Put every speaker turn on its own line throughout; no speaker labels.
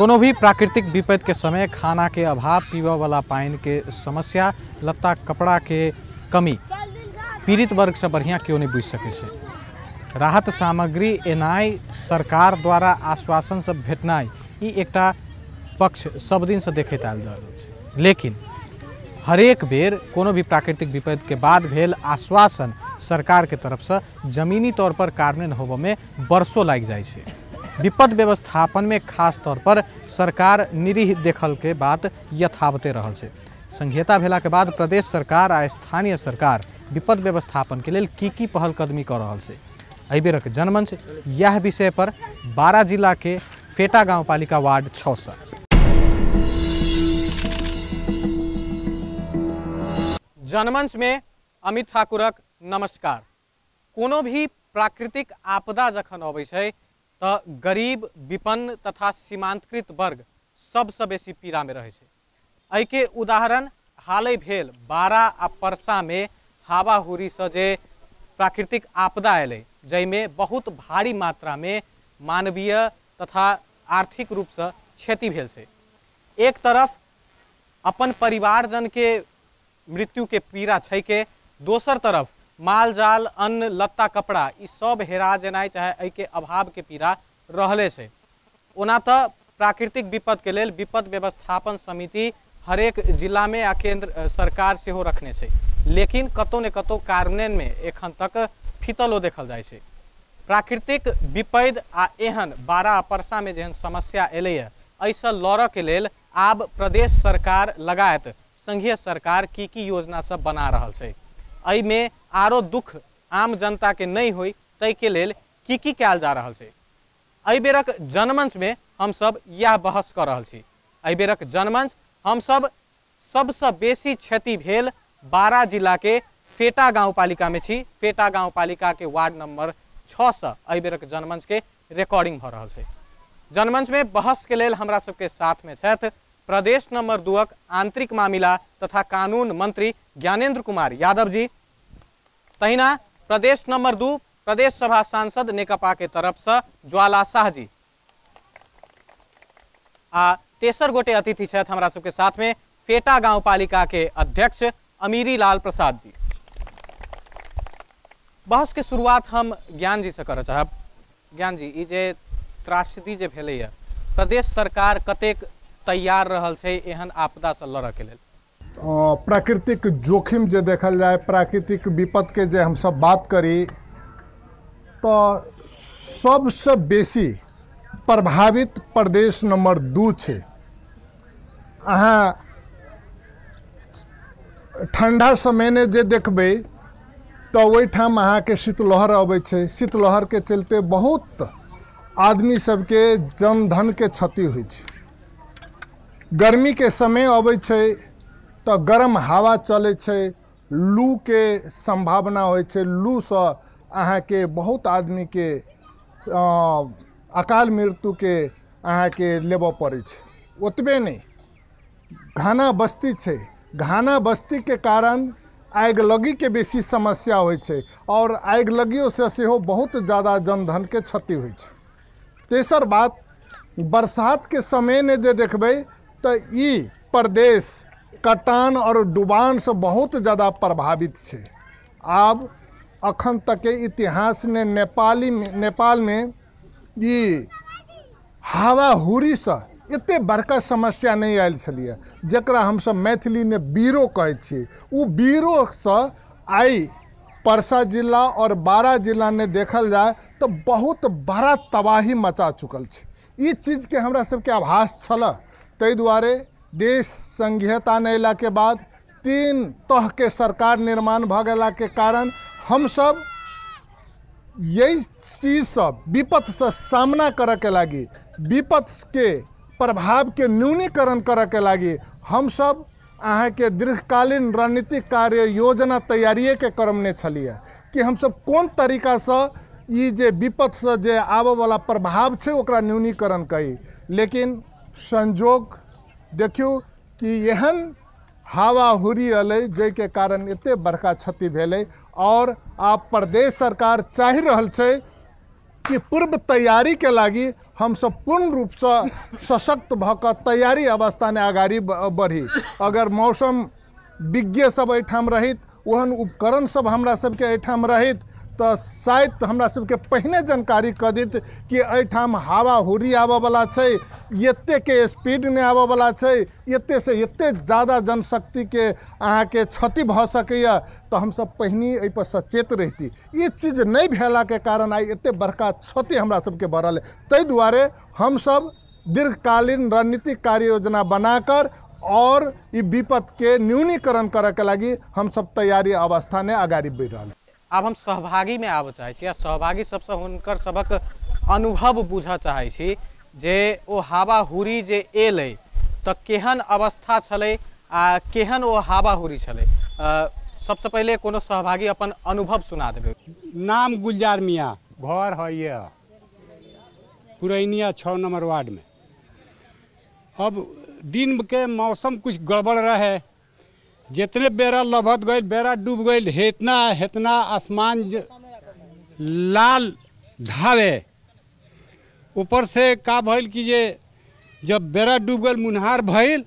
कोनो भी प्राकृतिक विपत्ति के समय खाना के अभाव, पीबऽ वाला पानि के समस्या, लत्ता कपड़ा के कमी पीड़ित वर्ग से बढ़िया केओ नहीं बुझि सकै छै। राहत सामग्री एनाइ, सरकार द्वारा आश्वासन सब भेटनाइ, ई एकटा पक्ष सब दिन से देखैत आयल रहल छै। लेकिन हरेक बेर कोनो भी प्राकृतिक विपत्ति के बाद भेल आश्वासन सरकार के तरफ से जमीनी तौर पर कार्यान्वयन होबऽ में बरसों लागि जाइ छै। विपद व्यवस्थापन में खास तौर पर सरकार निरीह देखल के बात यथावते रहल छै। संघीयता भेला के बाद प्रदेश सरकार आ स्थानीय सरकार विपद व्यवस्थापन के लेल की पहल कदमी कऽ रहल छै, एहि बेरक जनमंच यह विषय पर बारा जिला के फेटा गाँवपालिका वार्ड 6 से। जनमंच में अमित ठाकुरक नमस्कार। कोनो भी प्राकृतिक आपदा जखन अबै छै तऽ गरीब, विपन्न तथा सीमांतकृत वर्ग सबसँ बेसी पीड़ा में रहै छै। एहिके उदाहरण हालै भेल बारा आ परसा में हावाहुरी से जे प्राकृतिक आपदा एलै, जाहिमे बहुत भारी मात्रा में मानवीय तथा आर्थिक रूपसँ क्षति भेल छै। एक तरफ अपन परिवारजन के मृत्यु के पीड़ा छै के, दोसर तरफ माल जाल, अन्न, लत्ता कपड़ा ई सब हेरा जेनाइ चाहे एहिके अभाव के पीड़ा रहले छै। ओना तऽ प्राकृतिक विपद के लेल विपद व्यवस्थापन समिति हरेक जिला में आ केंद्र सरकार सेहो रखने छै, लेकिन कतौ ने कतौ कार्यान्वयन में एखन तक फितलो देखल जाइ छै। प्राकृतिक विपद आ एहन बारा परसा में जेहन समस्या एलैए, एहिसँ लड़ऽ के लेल आब प्रदेश सरकार लगायत संघीय सरकार की योजना सब बना रहल छै। एहिमे आरो दुख आम जनता के नहीं होई ताहि के लेल की कयल जा रहल छै, एहि बेरक जनमंच में हमसब यह बहस कऽ रहल छी। एहि बेरक जनमंच हमसब सबसँ बेसी क्षति भेल बारा जिला के फेटा गाँवपालिका में छी। फेटा गाँवपालिका के वार्ड नंबर 6 से एहि बेरक जनमंच के रिकॉर्डिंग भऽ रहल छै। जनमंच में बहस के लेल हमरा सबके साथ में छथि प्रदेश नंबर 2 आंतरिक मामिला तथा कानून मंत्री ज्ञानेन्द्र कुमार यादव जी, तहिना प्रदेश नंबर 2 प्रदेश सभा सांसद नेकपा के तरफ से ज्वाला शाह जी, आ तेसर गोटे अतिथि छथि हमरा सबके साथ में फेटा गाँवपालिका के अध्यक्ष अमीरी लाल प्रसाद जी। बहस के शुरुआत हम ज्ञान जी से करऽ चाहब। ज्ञान जी, ई जे त्रासदी जे भेलैया, प्रदेश सरकार कतेक तैयार रहल छै एहन आपदा से लड़ऽ के लेल?
प्राकृतिक जोखिम जे देखल जाय, प्राकृतिक विपद के जे हम सब बात करी तो सबसे बेसी प्रभावित प्रदेश नंबर 2 छै। अहाँ ठंडा समय ने जे देखबै तो ओहिठाम अहाँके शीतलहर अबै छै। शीतलहर के चलते बहुत आदमी सबके जन धन के क्षति होइ छै। गर्मी के समय अबै छै तो गरम हवा चलै छै, लू के संभावना होइ छै। लूसँ अहाँके बहुत आदमीके अकाल मृत्युके अहाँके लेबऽ पड़ै छै। ओतबे नहि, घना बस्ती छै, घना बस्तीके कारण आगिलगीके बेसी समस्या होइ छै और आगिलगियोसँ सेहो बहुत ज़्यादा जनधनके क्षति होइ छै। तेसर बात, बरसातके समय ने जे देखबै तऽ ई प्रदेश कटान और डुबानसँ बहुत ज़्यादा प्रभावित छै। आब अखन तक के इतिहास ने नेपालमे ई हावाहुरीसँ एते बड़का समस्या नहीं आयल छलियै, जकरा हमसब मैथिलीमे बीरो कहै छियै। ओ बीरोसँ आइ परसा जिला और बारा जिला ने देखल जाय तो बहुत बड़ा तबाही मचा चुकल छै। ई चीजके हमरा सबके आभास छल, ताहि दुआरे देश संघीयता अयलाके के बाद 3 तह के सरकार निर्माण भऽ गेलाके कारण हमसब यही चीज सब विपदसँ सामना करऽके लागि, विपदके प्रभावके न्यूनीकरण करऽके लागि हमसब अहाँके दीर्घकालीन रणनीतिक कार्य योजना तैयारिएके क्रममे छलियै कि हमसब कोन तरीकासँ ई जे विपदसँ जे आबऽवला प्रभाव छै ओकरा न्यूनीकरण करी। लेकिन संजोग देखियौ कि एहन हावाहुरी अलै जाहिके कारण एते बड़का क्षति भेलै और आब प्रदेश सरकार चाहि रहल छै कि पूर्व तैयारीके लागि हमसब पूर्ण रूपसँ सशक्त भऽ कऽ तैयारी अवस्थामे अगाडि बढ़ी। अगर मौसम विज्ञ सब एहिठाम रहित, ओहन उपकरण सब हमरा सबके एहिठाम रहित तऽ शायद हमरा सबके पहिने जानकारी कऽ देत कि एहिठाम हवा हुरी आबऽवला छै, एतेके स्पीड नहि आबऽवला छै, एतेसँ एते ज्यादा जनशक्तिके अहाँके क्षति भऽ सकैए, तऽ हमसब पहिने एहिपर सचेत रहिती। ई चीज नहि भेलाके कारण आइ एते बड़का क्षति हमरा सबके भऽ रहल है। ताहि दुआरे हमसब दीर्घकालीन रणनीतिक कार्य योजना बनाकर और ई विपदके न्यूनीकरण करऽके लागि हमसब तैयारी अवस्थामे अगाडि बढ़ि रहल।
आब हम सहभागी में आबऽ चाहै छी आ सहभागी सबसँ हुनकर सबक अनुभव बुझऽ चाहै छी जे ओ हावाहुरी जे एलै तऽ केहन अवस्था छलै आ केहन ओ हावाहुरी छलै। सबसँ पहिले कोनो सहभागी अपन अनुभव सुना देबै।
नाम गुलजार मियाँ, घर है ये पुरैनिया 6 नंबर वार्ड में। अब दिन के मौसम कुछ गड़बड़ रहे, जितने बेरा लभत गई बेरा डूब गई, हेतना हेतना आसमान लाल धावे। ऊपर से का भइल कि जे जब बेरा डूब गई मुन्हार भइल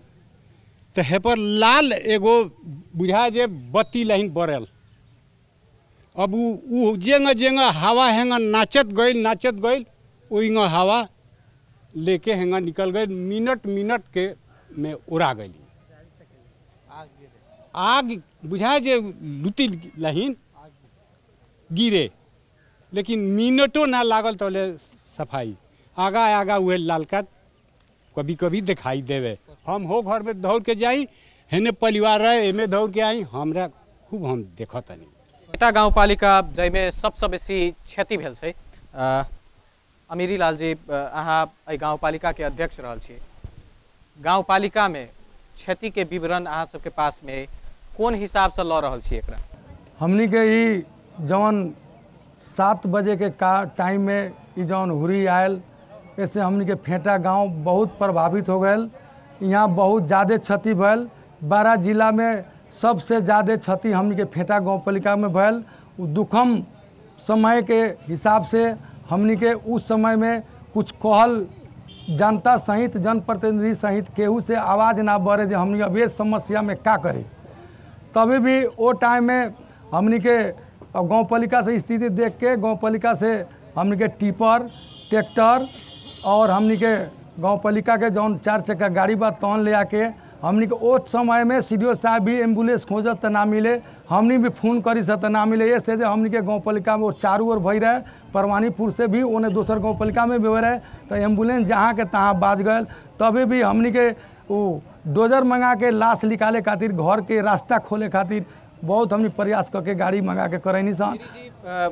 तो हे पर लाल एगो बुझा जे बत्ती लाइन बरल। अब उ जेंगा जेंगा हवा हेंगा नाचत गई नाचत गई, ओहिंगा हवा लेके हेंगा निकल गई, मिनट मिनट के में उड़ा गई। आग बुझा जे लुटी लहीन गिरे, लेकिन मिनटो ना लागल तो ले सफाई आगा आगा उहे लालका कभी कभी दिखाई देवे। हम हो घर में दौड़ के जाई, हेने परिवार रहे एमे दौड़ के आई, हमरा खूब हम देखतनी।
एउटा गाउँपालिका जाहिमे सबसँ बेसी क्षति भेल छै, अमीरी लालजी अहाँ एहि गाउँपालिकाके अध्यक्ष रहल छी, गाउँपालिकामे क्षतिके विवरण अहाँ सबके पासमे कोन हिसाबसँ लऽ रहल छी एकरा?
हमनी के ई जौन 7 बजे के का टाइम में ई जौन हुरी आयल, ऐसे हमनी के फेंटा गांव बहुत प्रभावित हो गए। यहाँ बहुत ज़्यादा क्षति भयल। 12 जिला में सबसे ज़्यादा क्षति हमनी के फेंटा गाँवपालिका में भयल। दुखम समय के हिसाब से हमनी के उस समय में कुछ कहल जनता सहित जनप्रतिनिधि सहित केहू से आवाज़ ना बढ़े जो हमनी अब ये समस्या में का करी। तभी भी वो टाइम में हमनी के गाँवपालिका से स्थिति देख के गाँवपालिका से हमनी के टिपर ट्रैक्टर और हमनी के गाँवपालिका के जौन 4 चक्का गाड़ी बा तौन ले आके हमनी के ओ समय में सीडीओ साहब भी एम्बुलेंस खोजत त ना मिले, हमनी भी फोन करी से त ना मिले। ये से हमनी के गाँवपालिका में और चारू ओर भई रहे, परवानीपुर से भी ओने दोसर गाँवपालिका में भी हो रहे, तो एम्बुलेंस जहाँ के तहाँ बाज गए। तभी भी हमनी के वो डोजर मंगा के लाश निकाले खातिर घर के रास्ता खोले खातिर बहुत हमनी प्रयास करके गाड़ी मंगा के करैनी सन।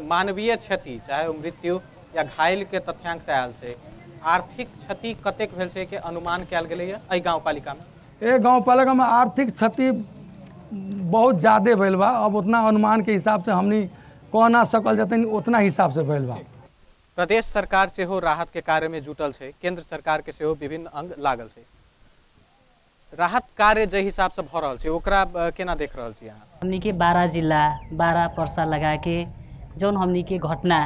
मानवीय क्षति चाहे मृत्यु या घायल के तथ्यांक आयल से आर्थिक क्षति कतेक भेल छै के अनुमान कयल गेलै एहि गाँवपालिका में?
ए गाँवपालिका में आर्थिक क्षति बहुत ज़्यादा भेल बा। अब उतना अनुमान के हिसाब से हमनी कह ना सकल जतन उतना हिसाब से भेल बा।
प्रदेश सरकार सेहो राहत के कार्य में जुटल छै, केंद्र सरकार के सेहो विभिन्न अंग लागल छै। राहत कार्य जे हिसाब से भऽ रहल छै ओकरा केना देख रहल छी अहाँ?
हमनी के 12 जिला 12 पर्सा लगा के जौन हमनी के घटना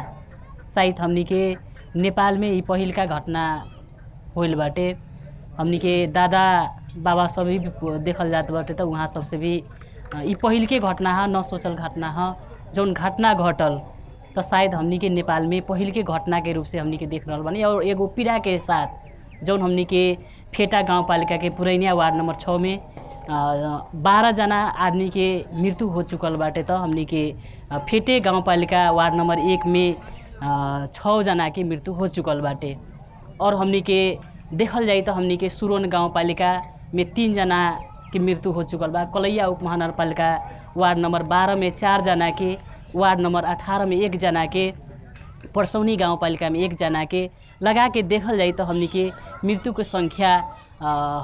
शायद हमनी के नेपाल में ई पहिलका घटना होइल बाटे। हमनी के दादा बाबा सब भी देखल जात बाटे तो वहाँ सबसे भी ई पहिलके घटना है, न सोचल घटना है। जौन घटना घटल तो शायद हमनी के नेपाल में पहिलके घटना के रूप से हमनी के देख रहल बानी। और एगो पीड़ा के साथ जौन हमनी के फेटा गाउँपालिका के पुरैनिया वार्ड नंबर 6 में 12 जना आदमी के मृत्यु हो चुकल बाटे। तो हमनी के फेटे गाउँपालिका वार्ड नंबर 1 में 6 जना के मृत्यु हो चुकल बाटे। और हमनी के देखल जाए तो हमनी के सुरन गाउँपालिका में 3 जना के मृत्यु हो चुकल बा। कलैया उपमहानगरपालिका वार्ड नंबर 12 में 4 जना के, वार्ड नंबर 18 में 1 जना के, परसौनी गाउँपालिका में 1 जना के लगा के देखल जाए तो हमनी के मृत्यु के संख्या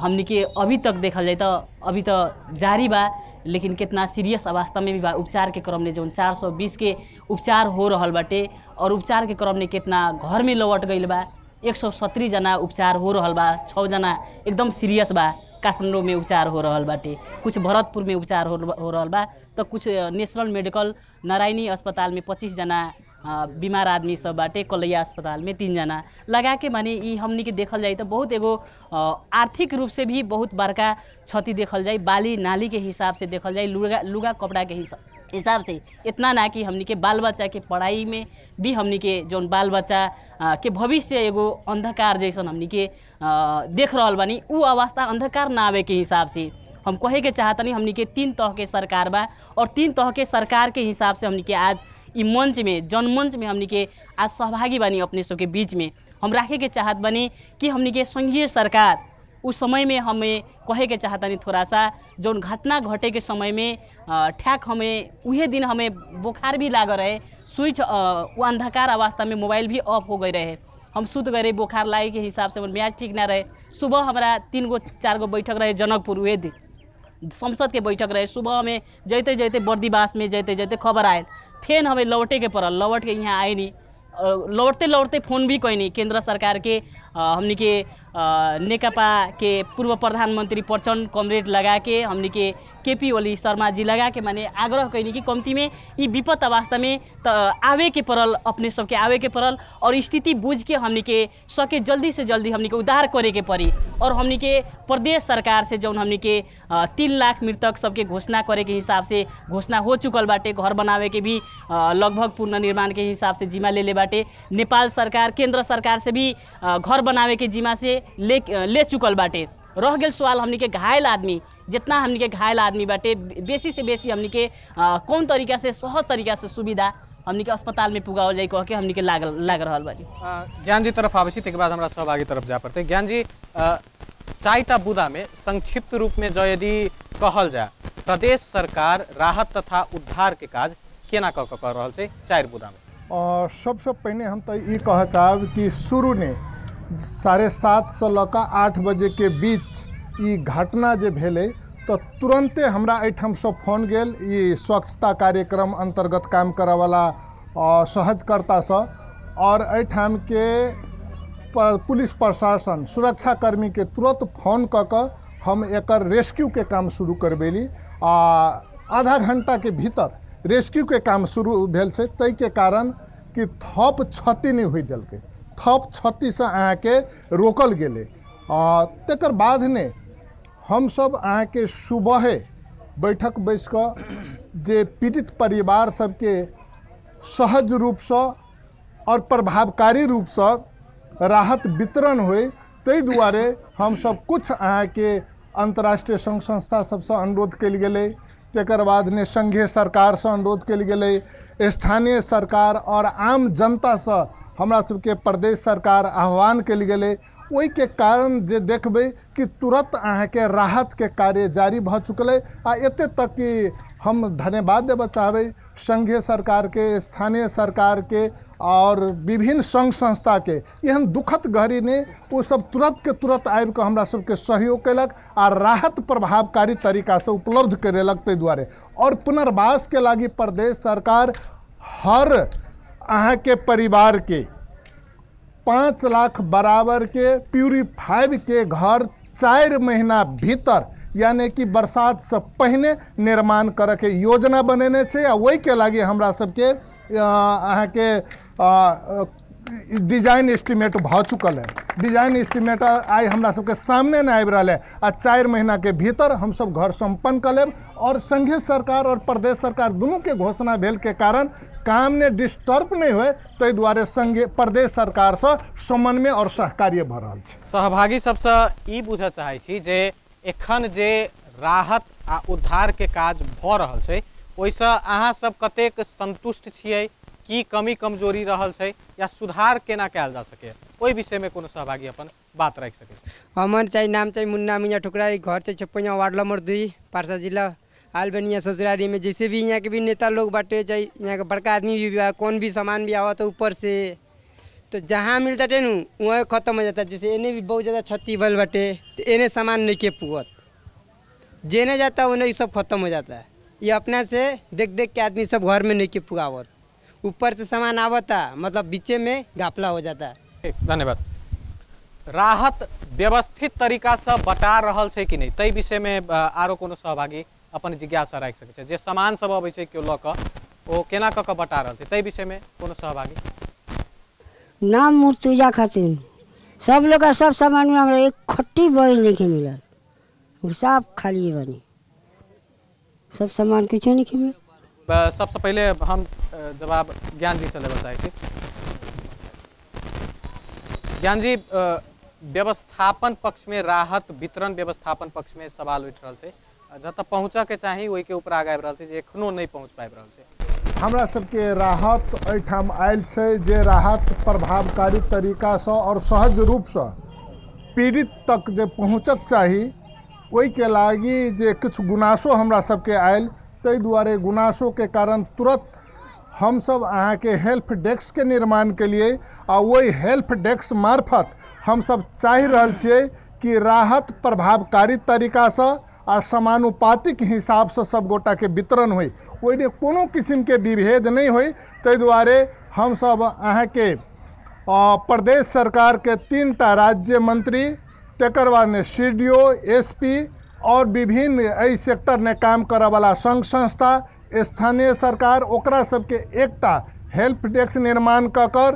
हमनी के अभी तक देखल जाए तो अभी तो जारी बा, लेकिन कितना सीरियस अवस्था में भी बा। उपचार के क्रम में जौन 420 के उपचार हो रहल बाटे और उपचार के क्रम में कितना घर में लौट गई बा, 170 जना उपचार हो रहल बा, 6 जना एकदम सीरियस बा काठमाडौँ में उपचार हो रहल बाटे, कुछ भरतपुर में उपचार हो रहल बा, तो कुछ नेशनल मेडिकल नारायणी अस्पताल में 25 जना बीमार आदमी सब बाटे कलैया अस्पताल में 3 जना लगा के। माने ई हमनी के देखल जाए तो बहुत एगो आर्थिक रूप से भी बहुत बड़का क्षति देखल जाए, बाली नाली के हिसाब से देखल जाए, लुगा लुगा कपड़ा के हिसाब से। इतना ना कि हमनी के बाल बच्चा के पढ़ाई में भी हमनी के जौन बाल बच्चा के भविष्य एगो अंधकार जैसन हमनी के देख रहल बानी, उ अवस्था अंधकार ना आवे के हिसाब से हम कहे के चाहतनी हमनी के 3 तह के सरकार बा और 3 तह के सरकार के हिसाब से हमनी के आज ई मंच में जनमंच में हमनी के आज सहभागी बानी। अपने सबके बीच में हम राखे के चाहत बानी कि हमनी के संघीय सरकार उस समय में हमें कहे के चाहतनी थोड़ा सा जौन घटना घटे के समय में ठ्याक हमें उहे दिन हमें बुखार भी लाग रहे, स्विच वो अंधकार अवस्था में मोबाइल भी ऑफ हो गए रहे, हम सुत गए रहे बुखार लागे के हिसाब से, हमर मियाज ठीक ना रहे। सुबह हमारा 3 गो 4 गो बैठक रहे जनकपुर, उहे दिन संसद के बैठक रहे। सुबह हमें जैते जैते बर्दीवास में जैते जैते खबर आयल, फेन हमें लौटे के पड़ल, लौट के यहाँ आए नहीं, लौटते लौटते फोन भी कैनी केंद्र सरकार के हमनी के नेकपा के पूर्व प्रधानमंत्री प्रचण्ड कमरेड लगा के हमनी के केपी ओली शर्मा जी लगा के माने आग्रह कैनी कि कम्ती में ई विपद अवस्था में त आवे के पड़ल, अपने सबके आवे के पड़ल और स्थिति बुझ के हमनी के सके जल्दी से जल्दी हमनी के उद्धार करे के पड़ी। और हमनी के प्रदेश सरकार से जौन हमनी के 3 लाख मृतक सबके घोषणा करे के हिसाब से घोषणा हो चुकल बाटे, घर बनावे के भी लगभग पुनर्निर्माण के हिसाब से जिम्मा ले ले बाटे। नेपाल सरकार केंद्र सरकार से भी घर बनावे के जिम्मा से ले चुकल बाटे। रह गेल सवाल हमनी के घायल आदमी, जितना हमनी के घायल आदमी बाटे बेसी से बेसी हमनी के कौन तरीका से सहज तरीका से सुविधा हमनी के अस्पताल में पुगावल जाए कह के हमनी के लाग रहल बानी।
ज्ञान जी तरफ आबै छी, ताहिके बाद हमरा सहभागी तरफ जाय पड़तै। ज्ञान जी, चारिटा बुदा में संक्षिप्त रूप में जो यदि कहल जाए प्रदेश सरकार राहत तथा उद्धार के काज केना कऽ कऽ रहल छै 4 बुदा में?
सबसे पहिने हम तो ई कह चाहब कि शुरू ने 7:30 से लऽ कऽ 8 बजे के बीच ई घटना जे भेलै तो तुरंते हमरा एहिठामसँ फोन गेल ई स्वच्छता कार्यक्रम अंतर्गत काम करऽवला सहजकर्तासँ, और एहिठाम के पुलिस प्रशासन सुरक्षाकर्मी के तुरंत फोन कऽ कऽ हम एकर रेस्क्यू के काम शुरू करबेली। आ आधा घंटा के भीतर रेस्क्यू के काम शुरू भेल छै, ताहिके कारण कि थप क्षति नहि होइ देलकै, थप क्षतिसँ अहाँके रोकल गेलै। आ तकर बाद ने हमसब अहाँके सुबहे बैठक बैस कऽ जे पीड़ित परिवार सबके सहज रूपसँ और प्रभावकारी रूपसँ राहत वितरण होइ ताहि दुआरे हमसब कुछ अहाँके अंतर्राष्ट्रीय संघ संस्था सबसँ अनुरोध कयल गेलै, तकर बाद ने संघीय सरकारसँ अनुरोध कयल गेलै, स्थानीय सरकार और आम जनतासँ हमरा सबके प्रदेश सरकार आह्वान कयल गेलै। ओहिके कारण जे देखबै कि तुरंत अहाँके राहतके कार्य जारी भऽ चुकलै। आ एते तक कि हम धन्यवाद देबऽ चाहबै संघीय सरकारके, स्थानीय सरकारके और विभिन्न संघ संस्थाके। एहन दुखद घड़ी ने ओ सब तुरंत के तुरंत आबि कऽ हमरा सबके सहयोग कयलक आ राहत प्रभावकारी तरीकासँ उपलब्ध करेलक ताहि दुआरे। और पुनर्वासके लागि प्रदेश सरकार हर अहाँके परिवार के 5 लाख बराबर के प्यूरीफाइव के घर 4 महीना भीतर यानी कि बरसात से पहिने निर्माण करऽ के योजना बनेने छै। आ ओहिके लागि हमरा सबके अहाँके डिजाइन एस्टिमेट भऽ चुकल है। डिजाइन एस्टिमेट आइ हमरा सबके सामने नहि आबि रहल है आ 4 महीना के भीतर हमसब घर सम्पन्न कऽ लेब। और संघीय सरकार और प्रदेश सरकार दुनू के घोषणा भेल के कारण काम ने डिस्टर्ब नहीं हुए, ताहि दुआरे संघीय प्रदेश सरकारसँ समन्वय और सहकार्य भऽ रहल छै।
सहभागी सबसँ ई बुझऽ चाहै छी जे एखन जे राहत आ उद्धार के काज भऽ रहल छै ओहिसँ अहाँ सब कतेक संतुष्ट छियै, की कमी कमजोरी रहल छै या सुधार केना कयल जा सकैए, ओहि विषयमे कोनो सहभागी अपन बात राखि सकै छै।
हमर चाहिँ नाम चाहिँ मुन्ना मिया ठुकराई, घर चाहिँ छप्पैया वार्ड नंबर 2 पारसा जिला आयल बनी। ससुरारी में जैसे भी यहाँ के भी नेता लोग बाटे, चाहे यहाँ के बड़का आदमी भी बा, कौन भी सामान भी आवता ऊपर से तो जहाँ मिलता टे नु वहाँ खत्म हो जाता। जैसे एने भी बहुत ज़्यादा क्षति भल बाटे तो एने सामान नहीं के पुगत, जेने जाता उन्हें सब खत्म हो जाता है। ये अपना से देख देख के आदमी सब घर में नहीं के पुगावत, ऊपर से सामान आवता मतलब बीचे में घापला हो जाता है।
ठीक, धन्यवाद। राहत व्यवस्थित तरीका से बटा रहल छै कि नहीं ताहि विषय में आरो कोनो सहभागी अपन जिज्ञासा राखि सकै छै। जे सामान सब अबै छै केओ लऽ कऽ ओ केना कऽ कऽ बटा रहल छै, ताहि विषयमे कोनो सहभागी?
नाम मुर्तुजा खातून। सब लोग सब सामान में हमरा एक खट्टी बैल नहीं मिलल, साफ खाली बनी, सब सामान किछो नहीं मिलल।
सबसे पहले हम जवाब ज्ञान जी से लेबऽ चाहै छी। ज्ञान जी, व्यवस्थापन पक्ष में राहत वितरण व्यवस्थापन पक्ष में सवाल उठि रहल छै, जतऽ पहुँचऽ के चाही ओहिके ऊपर आगा आबि रहल छै जे एखनो नहि पहुँच पाबि रहल छै।
हमरा सबके राहत एहिठाम आयल छै जे राहत प्रभावकारी तरीकासँ और सहज रूपसँ पीड़ित तक जे पहुँचक चाही ओहिके लागी जे किछु गुनासो हमरा सबके आयल, ताहि दुआरे गुनासोके कारण तुरंत हमसब अहाँके हेल्प डेस्कके निर्माण केलिए आ ओहि हेल्प डेस्क मार्फत हमसब चाहि रहल छियै कि राहत प्रभावकारी तरीकासँ आ समानुपातिक हिसाबसँ सब गोटाके वितरण होइ, ओहिमे कोनो किसिमके विभेद नहि होइ। ताहि दुआरे हमसब अहाँके प्रदेश सरकारके 3टा राज्य मंत्री, तकर बादमे CDO, SP और विभिन्न एहि सेक्टरमे काम करऽवला संघ संस्था, स्थानीय सरकार, ओकरा सबके एकटा हेल्प डेस्क निर्माण कऽ कर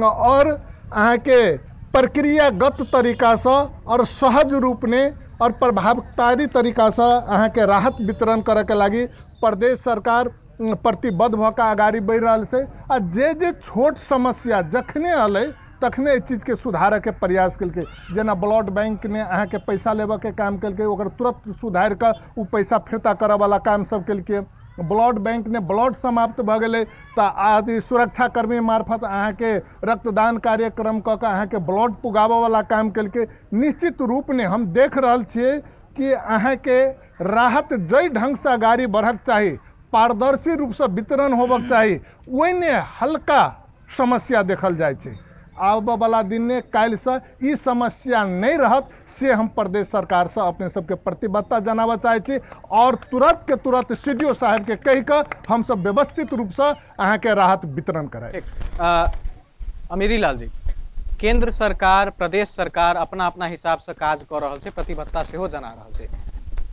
और अहाँके प्रक्रियागत तरीकासँ और सहज रूपमे और प्रभावकारी तरीकासँ अहाँके राहत वितरण करऽके लागि प्रदेश सरकार प्रतिबद्ध भऽ कऽ अगाडि बढ़ि रहल छै। आ जे जे छोट समस्या जखने अलै तखने एहि चीजके सुधारऽके प्रयास केलकै, जेना ब्लड बैंकमे अहाँके पैसा लेबऽके काम केलकै, ओकर तुरंत सुधारि कऽ ओ पैसा फिर्ता करऽवला काम सब केलकै। ब्लड बैंकमे ब्लड समाप्त भऽ गेलै तऽ आदि सुरक्षाकर्मी मार्फत अहाँके रक्तदान कार्यक्रम कऽ कऽ अहाँके ब्लड पुगाबऽवला काम केलकै। निश्चित रूपमे हम देख रहल छियै कि अहाँके राहत जाहि ढङ्गसँ अगाडि बढ़क चाही, पारदर्शी रूपसँ वितरण होबक चाही, ओहिमे हल्का समस्या देखल जाइ छै। आबऽवला दिनमे काल्हिसँ ई समस्या नहि रहत से हम प्रदेश सरकारसँ अपने सबके प्रतिबद्धता जनाबऽ चाहै छी और तुरंत के तुरंत CDO साहबके कहि कऽ हमसब व्यवस्थित रूपसँ अहाँके राहत वितरण करायब।
ठीक। अमीरी लाल जी, केंद्र सरकार प्रदेश सरकार अपना अपना हिसाबसँ काज कऽ रहल छै, प्रतिबद्धता सेहो जना रहल छै।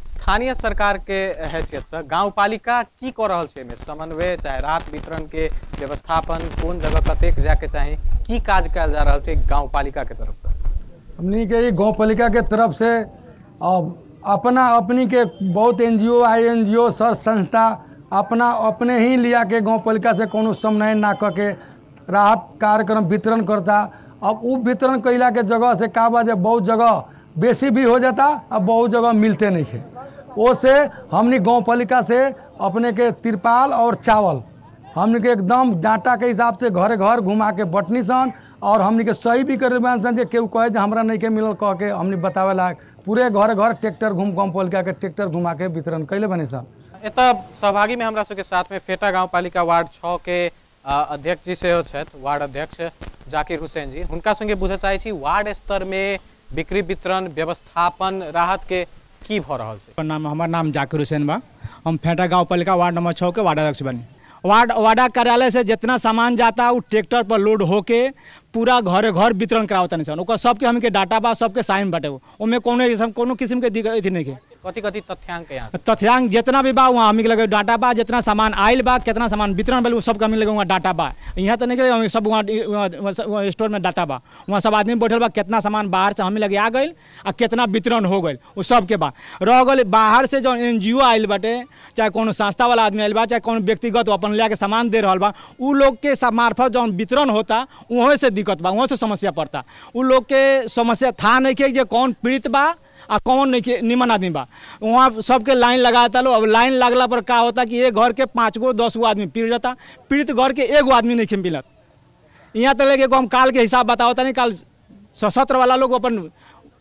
स्थानीय सरकार के हैसियतसँ गाँवपालिका की कऽ रहल छै एहिमे समन्वय, चाहे राहत वितरण के व्यवस्थापन, कोन जगह कतेक जायके चाही, की काज कयल जा रहल छै गाँवपालिका के तरफसँ?
हमनी के गाँवपालिका के तरफ से अपना अपनी के बहुत NGO, INGO, sir संस्था अपना अपने ही लिया के गाँवपालिका से कोनो समन्वय ना कऽ के राहत कार्यक्रम वितरण करता। अब वो वितरण कैला के जगह से का बा जे बहुत जगह बेसी भी हो जाता और बहुत जगह मिलते नहीं है। वो से हमनी गाँवपालिका से अपने के तिरपाल और चावल हमनी के एकदम डाटा के हिसाब से घरे घर घुमा के बटनी सन और हमनी के सही भी करे सन जे केहू कहे जे हमरा नहीं के मिलल कह के हमनी बतावे ला पूरे घर घर ट्रैक्टर घूम गाँवपालिका के ट्रैक्टर घुमा के वितरण कैले बने सन।
एतऽ सहभागी में हमरा सबके साथ में फेटा गाँवपालिका वार्ड 6 के अध्यक्ष जी सेहो छथि, वार्ड अध्यक्ष जाकिर हुसैन जी। हुनका संगे बुझऽ चाहै छी वार्ड स्तर में बिक्री वितरण व्यवस्थापन राहत के की भऽ रहल छै?
नाम हमर नाम जाकिर हुसैन बा, हम फेटा गाँवपालिका वार्ड नंबर 6 के वार्ड अध्यक्ष बनी। वार्ड कार्यालय से जितना सामान जाता वो ट्रैक्टर पर लोड होके पूरा घरे घर वितरण करावता नहीं सन। ओकर सबके हमके डाटा बा, सबके साइन बाटे, ओमे कोनो किस्म के दिक्कत अथी नहीं है।
कथी कथी तथ्यांक यहाँ?
तथ्यांक जितना भी बा वहाँ हमी लगे डाटा बा, जितना सामान आयल बा, कितना सामान वितरण भेल, सबके हमी लगे वहाँ डाटा बा। यहाँ तो नहीं कि सब वहाँ स्टोर में डाटा बा, वहाँ सब आदमी बैठल बा, कितना सामान बाहर से हमी लगे आ गई आ कितना वितरण हो गई वो सबके बा। रह गई बाहर से जो NGO आयल बाटे, चाहे कोनो संस्था वाला आदमी आयल बा, चाहे कोनो व्यक्तिगत अपन ले के सामान दे रहा बा, उ लोग के मार्फत जौन वितरण होता वहाँ से दिक्कत बा, वहाँ से समस्या पड़ता। उ लोग के समस्या था नहीं कि कौन पीड़ित बा आ कौन नहीं के निमन आदमी बा। वहाँ सबके लाइन लगाता लो। अब लाइन लगला पर का होता कि एक घर के 5 गो 10 गो आदमी पीड़ित रहता, पीड़ित घर के 1 गो आदमी नहीं मिलत। यहाँ तक लेके हम काल के हिसाब बताओ नहीं, काल सशस्त्र वाला लोग अपन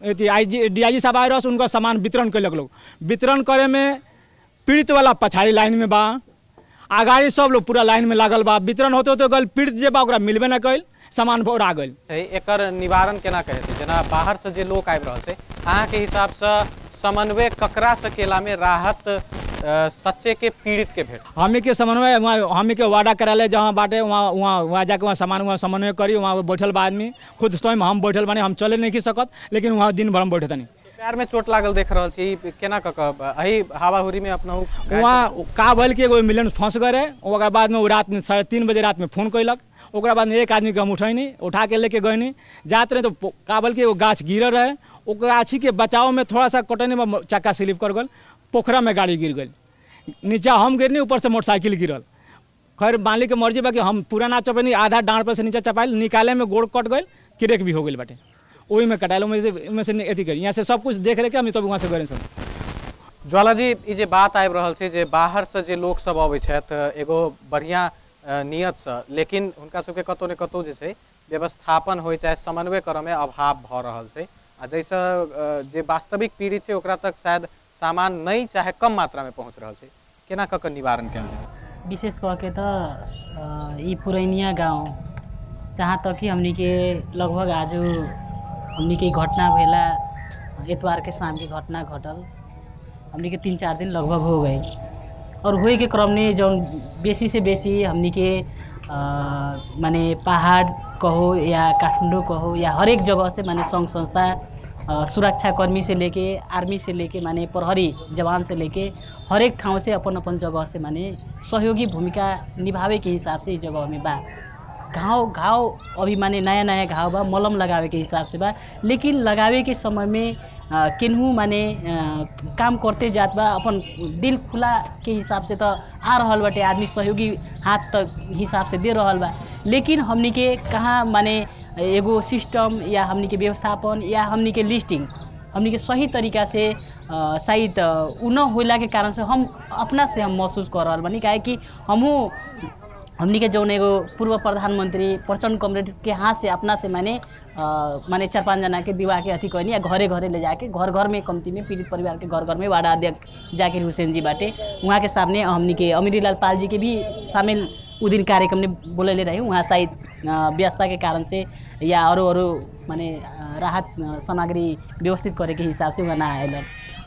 IG DIG साहब आए रहे, उनका सामान वितरण कैलक लोग। वितरण करे में पीड़ित वाला पछाड़ी लाइन में बा, आगाड़ी सब लोग पूरा लाइन में लागल बा। वितरण होते होते गल पीड़ित जे बा ओकरा मिलबे ना कैल, सामान भरा गेल।
एकर निवारण केना के हेतै? जेना बाहर से जे लोग आबि रहल छै, अहाँके हिसाबसँ समन्वय ककरा से केला में राहत सच्चे के पीड़ित के भेट?
हमी के समन्वय हमी के वार्ड कार्यालय जहाँ बाटे वहाँ वहाँ वहाँ जाके वहाँ सामान वहाँ समन्वय करी। वहाँ बैठल बा आदमी, खुद स्वयं हम बैठल बानी, हम चले नहीं सकत, लेकिन वहाँ दिन भर हम बैठे तनी।
पैर में चोट लागल देख रहल छी, केना क क एही हावाहुरी में अपना
वहाँ का भइल कि एगो एम्बुलेंस फंस गए रहे। ओकरा बाद में वो रात में 3:30 बजे रात में फोन कैलक। ओकरा बाद में एक आदमी के हम उठैनी, उठा के लेके गईनी, जात रहे तो का भइल कि एगो गाछ गिरल रहे, ओ गाछी के बचाव में थोड़ा सा कटनी में चक्का स्लिप कर गल, पोखरा में गाड़ी गिर गई, नीचा हम गिरनी, ऊपर से मोटरसाइकिल गिरल। खैर मालिक के मर्जी बा कि हम पूरा ना चपैनी, आधा डाँड़ पर से नीचा चपाइल, निकाले में गोड़ कट गई, क्रेक भी हो गई बाटे, ओही में कटाइल, ओहिमे से अथी करी, यहाँ से सब कुछ देख रहे हम तब वहाँ से गए सब।
ज्वाला जी, ई जे बात आबि रहल छै जे बाहर से जे लोक सब अबै छथि एगो बढ़िया नियत से, लेकिन हुनका सबके कतौ ने कतौ जे छै व्यवस्थापन होइ चाहे समन्वय करऽ में अभाव भऽ रहल छै, आ जाहिसँ जे वास्तविक पीड़ित छै ओकरा तक शायद सामान नहीं चाहे कम मात्रा में पहुँच रहल छै, केना कऽ कऽ निवारण कयल जाय?
विशेष कऽ के तऽ ई पुरैनिया गाँव जहाँ तक कि हमनी के लगभग आज हमनी के घटना भेला एतवार के शाम के घटना घटल, हमनी के 3-4 दिन लगभग हो गए। और होए के क्रम में जौन बेसी से बेसी हमनी के माने पहाड़ कहो या काठमाडौँ कहो या हरेक जगह से माने संघ संस्था सुरक्षाकर्मी से लेके आर्मी से लेके माने प्रहरी जवान से लेके हरेक ठाउँ से अपन अपन जगह से माने सहयोगी भूमिका निभावे के हिसाब से इस जगह में बा। घाव घाव अभी माने नया नया घाव बा, मलम लगावे के हिसाब से बा, लेकिन लगावे के समय में केनहू माने काम करते जात बा, अपन दिल खुला के हिसाब से तो आ रहल बाटे, आदमी सहयोगी हाथ तक हिसाब से दे रहल बा, लेकिन हमनी के कहाँ माने एगो सिस्टम या हमनी के व्यवस्थापन या हमनी के लिस्टिंग हमनी के सही तरीका से शायद उ न होला के कारण से हम अपना से हम महसूस कर रहल बानी। काहे कि हमहूँ हमनी के जौन एगो पूर्व प्रधानमंत्री प्रचंड कमरेड के हाथ से अपना से माने माने 4-5 जना के दिवा के अथी कहनी या घरे घरे ले जाके घर घर में कमती में पीड़ित परिवार के घर घर में वार्ड अध्यक्ष जाकिर हुसैन जी बाटे वहाँ के सामने हमनी के अमीरी लाल पाल जी के भी शामिल उ दिन कार्यक्रम में बोलैले रहे। वहाँ शायद व्यस्तता के कारण से या अरू अरू माने राहत सामग्री व्यवस्थित करे के हिसाब से वहाँ ना आयल।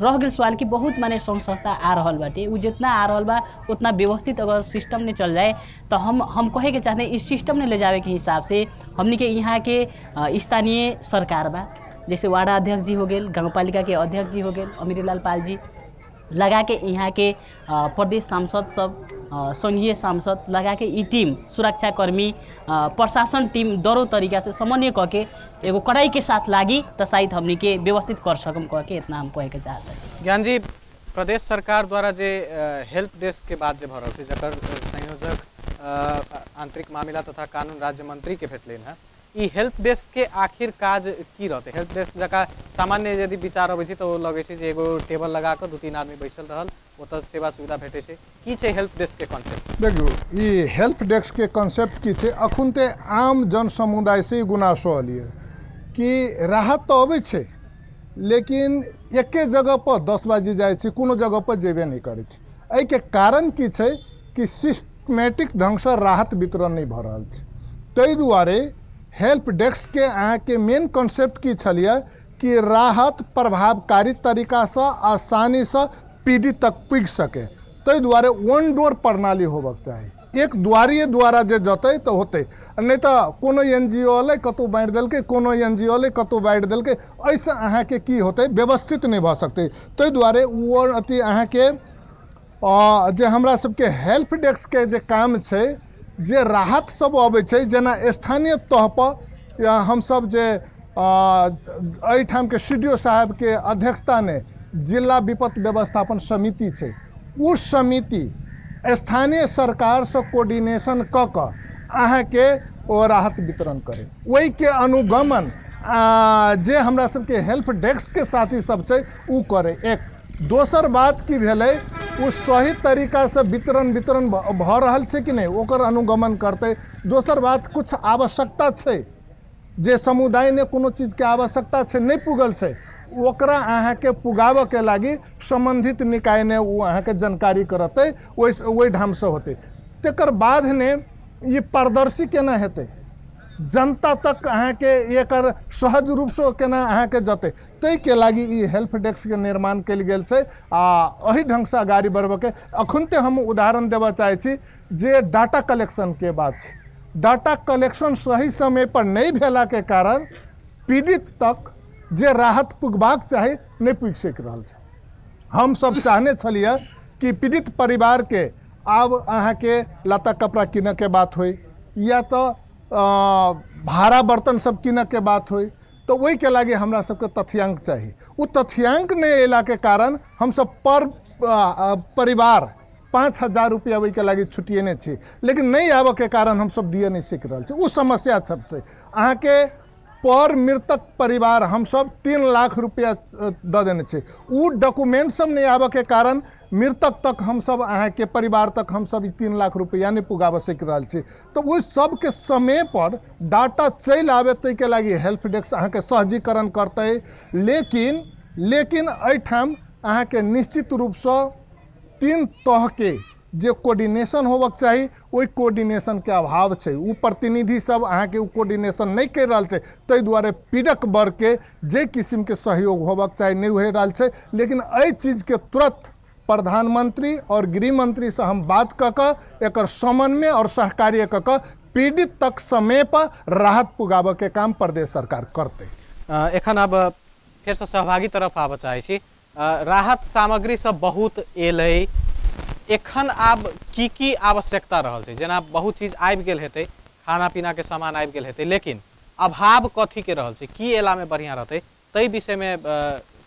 रह गेल सवाल कि बहुत माने संघ संस्था आ रहल बाटे, उ जितना आ रहल बा उतना व्यवस्थित अगर सिस्टम ने चल जाए तो हम कहे के चाहते इस सिस्टम ने ले जावे के हिसाब से हमनी के यहाँ के स्थानीय सरकार बा, जैसे वार्ड अध्यक्ष जी हो गेल, गाउँपालिका के अध्यक्ष जी हो गेल, अमीरी लाल पाल जी लगा के यहाँ के प्रदेश सांसद सब संघीय सांसद लगा के ई टीम सुरक्षाकर्मी प्रशासन टीम दरो तरीका से समन्वय कऽ के एगो कड़ाई के साथ लागी तो शायद हमनी के व्यवस्थित कर सकम कह के इतना हम कहे के चाहते हैं।
ज्ञान जी, प्रदेश सरकार द्वारा जे हेल्प डेस्क के बात जे भऽ रहल छै, जकर संयोजक आंतरिक मामिला तथा कानून राज्य मंत्री के भेटलनि हैं, ई हेल्प डेस्क के आखिर काज की रहतै? हेल्प डेस्क जकाँ सामान्य यदि विचार अबै छै तऽ ओ लगै छै जे एगो टेबल लगा कऽ 2-3 आदमी बैसल रहल, ओतऽ सेवा सुविधा भेटै छै। की छै हेल्प डेस्क के कॉन्सेप्ट?
देखियौ, ई हेल्प डेस्क के कॉन्सेप्ट की छै, अखुन ते आम जन समुदाय से गुनासो अलियै कि राहत तऽ अबै छै लेकिन एके जगह पर 10 बाजी जाइ छै, कोनो जगह पर जेबे नहि करै छै। एहिके कारण की छै कि सिस्टमेटिक ढङ्गसँ राहत वितरण नहि भऽ रहल छै। ताहि दुआरे हेल्प डेस्क के अहाँके मेन कॉन्सेप्ट की छलियै कि राहत प्रभावकारी तरीकासँ आसानीसँ पीड़ित तक पुगि सके। ताहि दुआरे वन डोर प्रणाली होबक चाही, एक द्वारिये द्वारा जे जतै तऽ होतै, नहि तऽ कोनो NGO अलै कतहु बाँटि देलकै, कोनो NGO अलै कतहु बाँटि देलकै, एहिसँ अहाँके की होतै, व्यवस्थित नहि भऽ सकतै। ताहि दुआरे ओ अथी अहाँके जे हमरा सबके हेल्प डेस्कके जे काम छै, जे राहत सब अबै छै, जेना स्थानीय तहपर या हमसब जे एहिठामके CDO साहबके अध्यक्षतामे जिला विपत्ति व्यवस्थापन समिति छै, ओ समिति स्थानीय सरकारसँ कोर्डिनेशन कऽ कऽ अहाँके ओ राहत वितरण करै, ओहिके अनुगमन जे हमरा सबके हेल्प डेस्कके साथी सब छै ओ करै। एक दोसर बात की भेलै, ओ सही तरीकासँ वितरण वितरण भऽ रहल छै कि नहि ओकर अनुगमन करतै। दोसर बात, कुछ आवश्यकता छै जे समुदायमे कोनो चीजके आवश्यकता छै नहि पुगल छै, ओकरा अहाँके पुगाबऽके लागि सम्बन्धित निकाय ने ओ अहाँके जानकारी करतै, ओहि ढङ्गसँ होतै। तकर बाद ने ई पारदर्शी केना हेतै, जनता तक अहाँके एकर सहज रूपसँ केना अहाँके जतै, ताहिके लागि ई हेल्प डेस्कके निर्माण कयल गेल छै आ एहि ढङ्गसँ अगाडि बढ़बऽके। अखुनते हम उदाहरण देबऽ चाहै छी जे डाटा कलेक्शनके बात छै, डाटा कलेक्शन सही समय पर नहि भेलाके कारण पीड़ित तक जे राहत पुगबाक चाही नहि पुगि सकि रहल छै। हमसब चाहने छलियै कि पीड़ित परिवारके आब अहाँके लत्ता कपड़ा कीनऽके बात होइ या तऽ भाड़ा बर्तन सब कीनऽके बात होइ, तऽ ओहिके लागि हमरा सबके तथ्यांक चाही। ओ तथ्यांक नहि अयलाके कारण हमसब पर परिवार 5000 रुपया ओहिके लागि छुटिएने छी, लेकिन नहि आबऽके कारण हमसब दिए नहि सकि रहल छी। ओ समस्या सब छै। अहाँके पर मृतक परिवार हमसब 3 लाख रुपया दऽ देने छी, ओ डॉक्यूमेंट सब नहि आबऽके कारण मृतक तक हमसब अहाँके परिवार तक हमसब 3 लाख रुपया नहि पुगाबऽ सकि रहल छी। तऽ ओहि सबके समय पर डाटा चलि आबे ताहिके लागि हेल्प डेस्क अहाँके सहजीकरण करतै। लेकिन लेकिन एहिठाम अहाँके निश्चित रूपसँ 3 तहके जे कोऑर्डिनेशन होबक चाही ओहि कोऑर्डिनेशनके अभाव छै। ओ प्रतिनिधि सब अहाँके ओ कोऑर्डिनेशन नहि करि रहल छै, ताहि दुआरे पीड़क वर्गके जे किसिमके सहयोग होबक चाही नहि हो रहल छै। लेकिन एहि चीजके तुरंत प्रधानमंत्री और गृहमंत्री से हम बात कऽ कऽ एकर समन्वय और सहकार्य कऽ कऽ पीड़ित तक समय पर राहत पुगाबऽके काम प्रदेश सरकार करतै।
एखन अब फेरसँ सहभागी तरफ आबऽ चाहै छी। राहत सामग्री सब बहुत एलै, एखन आब की की आवश्यकता रहल छै? जेना बहुत चीज आबि गेल हेतै, खाना पीना के सामान आबि गेल हेतै, लेकिन अभाव कथी के रहल छै, की एला में बढ़िया रहतै, ताहि विषय में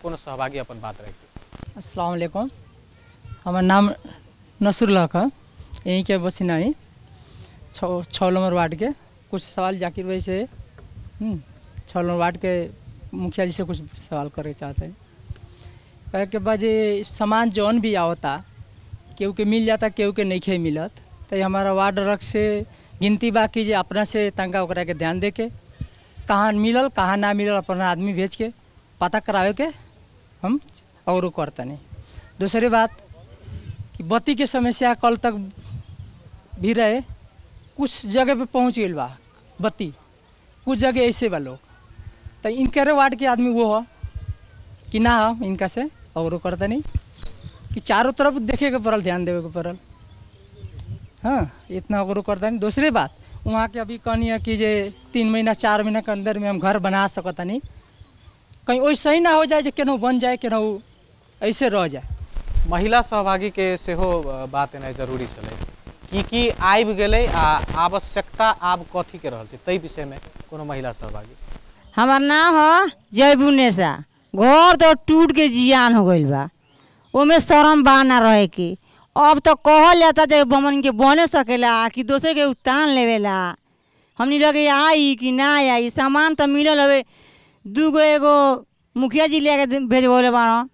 कोनो सहभागी अपन बात राखि।
अस्सलाम वालेकुम, हमर नाम नसरुल्लाह है, यहीं के बसिना ही 6 नंबर वार्ड के। कुछ सवाल जाकिर भाई से 6 नंबर वार्ड के मुखिया जी से कुछ सवाल करे चाहते हैं। कहे के बाद सामान जौन भी आवता केहू के मिल जाता केहू के नहीं मिलत, तो हमारा वार्ड रख से गिनती बा कि जे अपना से तनका ओकरा के ध्यान दे के कहाँ मिलल कहाँ ना मिलल अपना आदमी भेज के पता करावे के हम और करते नहीं। दूसरी बात कि बत्ती के समस्या कल तक भी रहे, कुछ जगह पे पहुँच गई बा बत्ती, कुछ जगह ऐसे बा लोग, तो इनके वार्ड के आदमी वो हो कि ना हो इनका से और करते नहीं कि चारों तरफ देखे के पड़ल, ध्यान देवे के पड़ल। हाँ, इतना और करता नहीं। दूसरी बात वहाँ के अभी कहनी है कि जे 3 महीना 4 महीना के अंदर में हम घर बना सकता नहीं, कहीं वैसे ही ना हो जाए जो केनहू बन जाए केनहू ऐसे रह जाए।
महिला सहभागी के सेहो बात एनाइ जरूरी छलै, की की आबि गेलै आ आवश्यकता आब कथी के रहल छै ताहि विषय में कोनो महिला सहभागी।
हमार नाम है जयबू नेसा। घर तो टूट के जियान हो गई बा, ओमे शरम बा ना रहे के। अब तो कहल जाता जे बमन के बने सकेला कि दोसर के उतान लेवेला, हमनी लगे आई कि ना आई। सामान तो मिलल हवे, 2 गो एगो मुखिया जी ले के भेजबौले बाड़न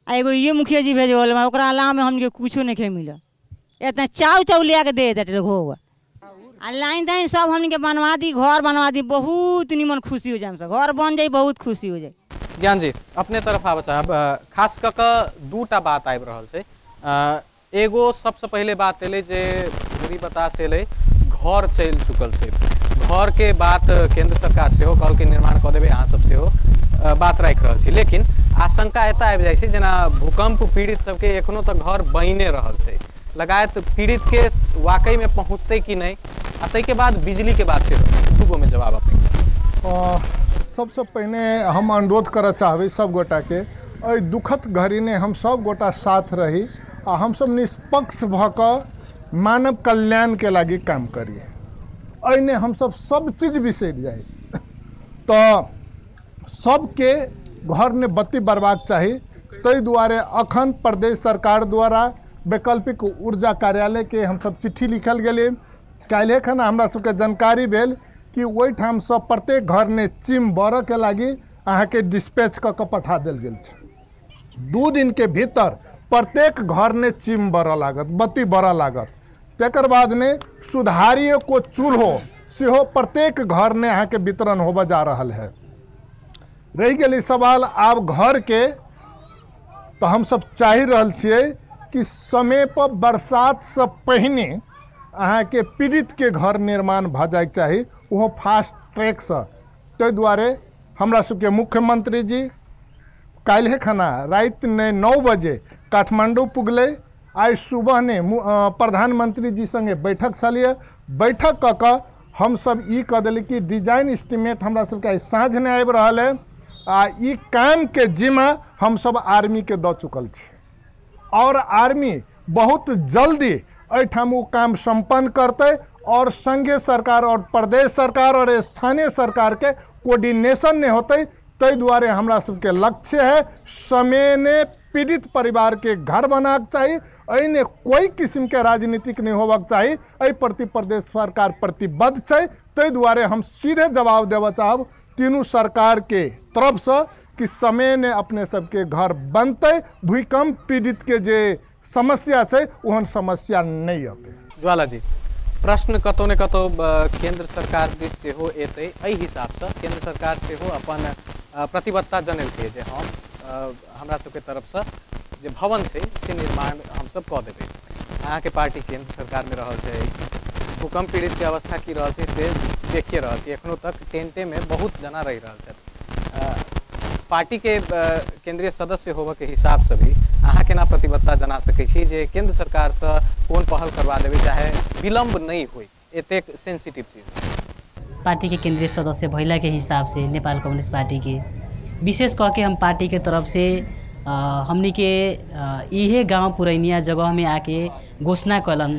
आ एगो ये मुखिया जी भेजबौले बाड़न, ओकरा अलावा में हमनी के कुछो नहीं मिलल। इतना चाउ चाउ ले के दे देते लोग आ लाइन ताइन सब हमनी के बनवा दी, घर बनवा दी, बहुत निमन खुशी हो जाए, हमसब घर बन जाए बहुत खुशी हो जाए।
ज्ञान जी अपने तरफ आबऽ चाहब, खास कऽ कऽ 2टा बात आबि रहल छै। एगो सबसँ पहिले बात एलै जे घूरी बतास एलै, घर चलि चुकल छै, घर के बात केंद्र सरकार सेहो कहलकै निर्माण कऽ देबै, अहाँ सब सेहो बात राखि रहल छी, लेकिन आशंका एतऽ आबि जाइ छै जेना भूकंप पीड़ित सबके एखनो तक घर बनिने रहल छै, लगायत पीड़ित के वाकई में पहुँचतै कि नहि, आ ताहिके बाद बिजली के बात सेहो, 2 गोमे जवाब अपने।
सबसँ पहिने हम अनुरोध करऽ चाहबै सब गोटाके, एहि दुखद घड़ीमे हम सब गोटा साथ रही आ हमसब निष्पक्ष भऽ कऽ मानव कल्याणके लागि काम करी। एहिमे हमसब सब चीज बिसरि जाइ, तऽ सबके घरमे बत्ती बरबाक चाही। ताहि दुआरे अखन प्रदेश सरकार द्वारा वैकल्पिक ऊर्जा कार्यालयके हमसब चिट्ठी लिखल गेलै। काल्हि खन हमरा सबके जानकारी भेल कि ओहिठामसँ प्रत्येक घरमे चिम बरऽके लागि अहाँके डिस्पैच कऽ कऽ पठा देल गेल छै। 2 दिनके भीतर प्रत्येक घरमे चिम बरऽ लागत, बत्ती बरऽ लागत। तकर बादमे सुधारियो चूल्हो सेहो प्रत्येक घरमे अहाँके वितरण होबऽ जा रहल है। रहि गेल सवाल आब घरके, तऽ हमसब चाहि रहल छियै कि समय पर बरसातसँ पहिने अहाँके पीड़ितके घर निर्माण भऽ जाइके चाही, ओहो फास्ट ट्रैकसँ। ताहि दुआरे हमरा सबके मुख्यमंत्री जी काल्हि खना रातिमे 9 बजे काठमांडू पुगलै। आइ सुबह ने प्रधानमंत्री जी संगे बैठक छलियै, बैठक कऽ कऽ हमसब ई कऽ देली कि डिजाइन एस्टिमेट हमरा सबके आइ साँझमे आबि रहल है। आ ई कामके जिम्मा हमसब आर्मीके दऽ चुकल छी और आर्मी बहुत जल्दी एहिठाम ओ काम सम्पन्न करतै और संघीय सरकार और प्रदेश सरकार और स्थानीय सरकार के कोऑर्डिनेशन नहीं होते। ताहि दुआरे हमरा सबके लक्ष्य है समय ने पीड़ित परिवार के घर बनाके चाही, एहिने कोई किस्म के राजनीतिक नहीं होबाक चाही। एहि प्रति प्रदेश सरकार प्रतिबद्ध छै। ताहि दुआरे हम सीधे जवाब देबऽ चाहब तीनू सरकार के तरफसँ कि समय ने अपने सबके घर बनतै, भूकंप पीड़ित के जे समस्या छै ओहन समस्या नहीं अतै।
ज्वाला जी, प्रश्न कतौ ने कतौ केंद्र सरकार दिस सेहो एतै। एहि हिसाबसँ केंद्र सरकार सेहो अपन प्रतिबद्धता जनेलकै जे हम हमरा सबके तरफसँ जे भवन छै से निर्माण हमसब कऽ देबै। अहाँके पार्टी केंद्र सरकारमे रहल छै, भूकंप पीड़ितके अवस्था की रहल छै से देखिए रहल छी। एखनो तक टेंटेमे बहुत जना रहि रहल छथि। पार्टी के केंद्रीय सदस्य होबऽ के हिसाबसँ भी अहाँ केना प्रतिबद्धता जना सकै छी जे केंद्र सरकारसँ कोन पहल करवा देबै चाहे विलम्ब नहीं होई एतेक सेंसिटिव चीज?
पार्टी के केंद्रीय सदस्य भैला के हिसाब से नेपाल कम्युनिस्ट पार्टी के विशेष कह के हम पार्टी के तरफ से हमनी के इहे गांव पुरैनिया जगह में आके घोषणा कलन,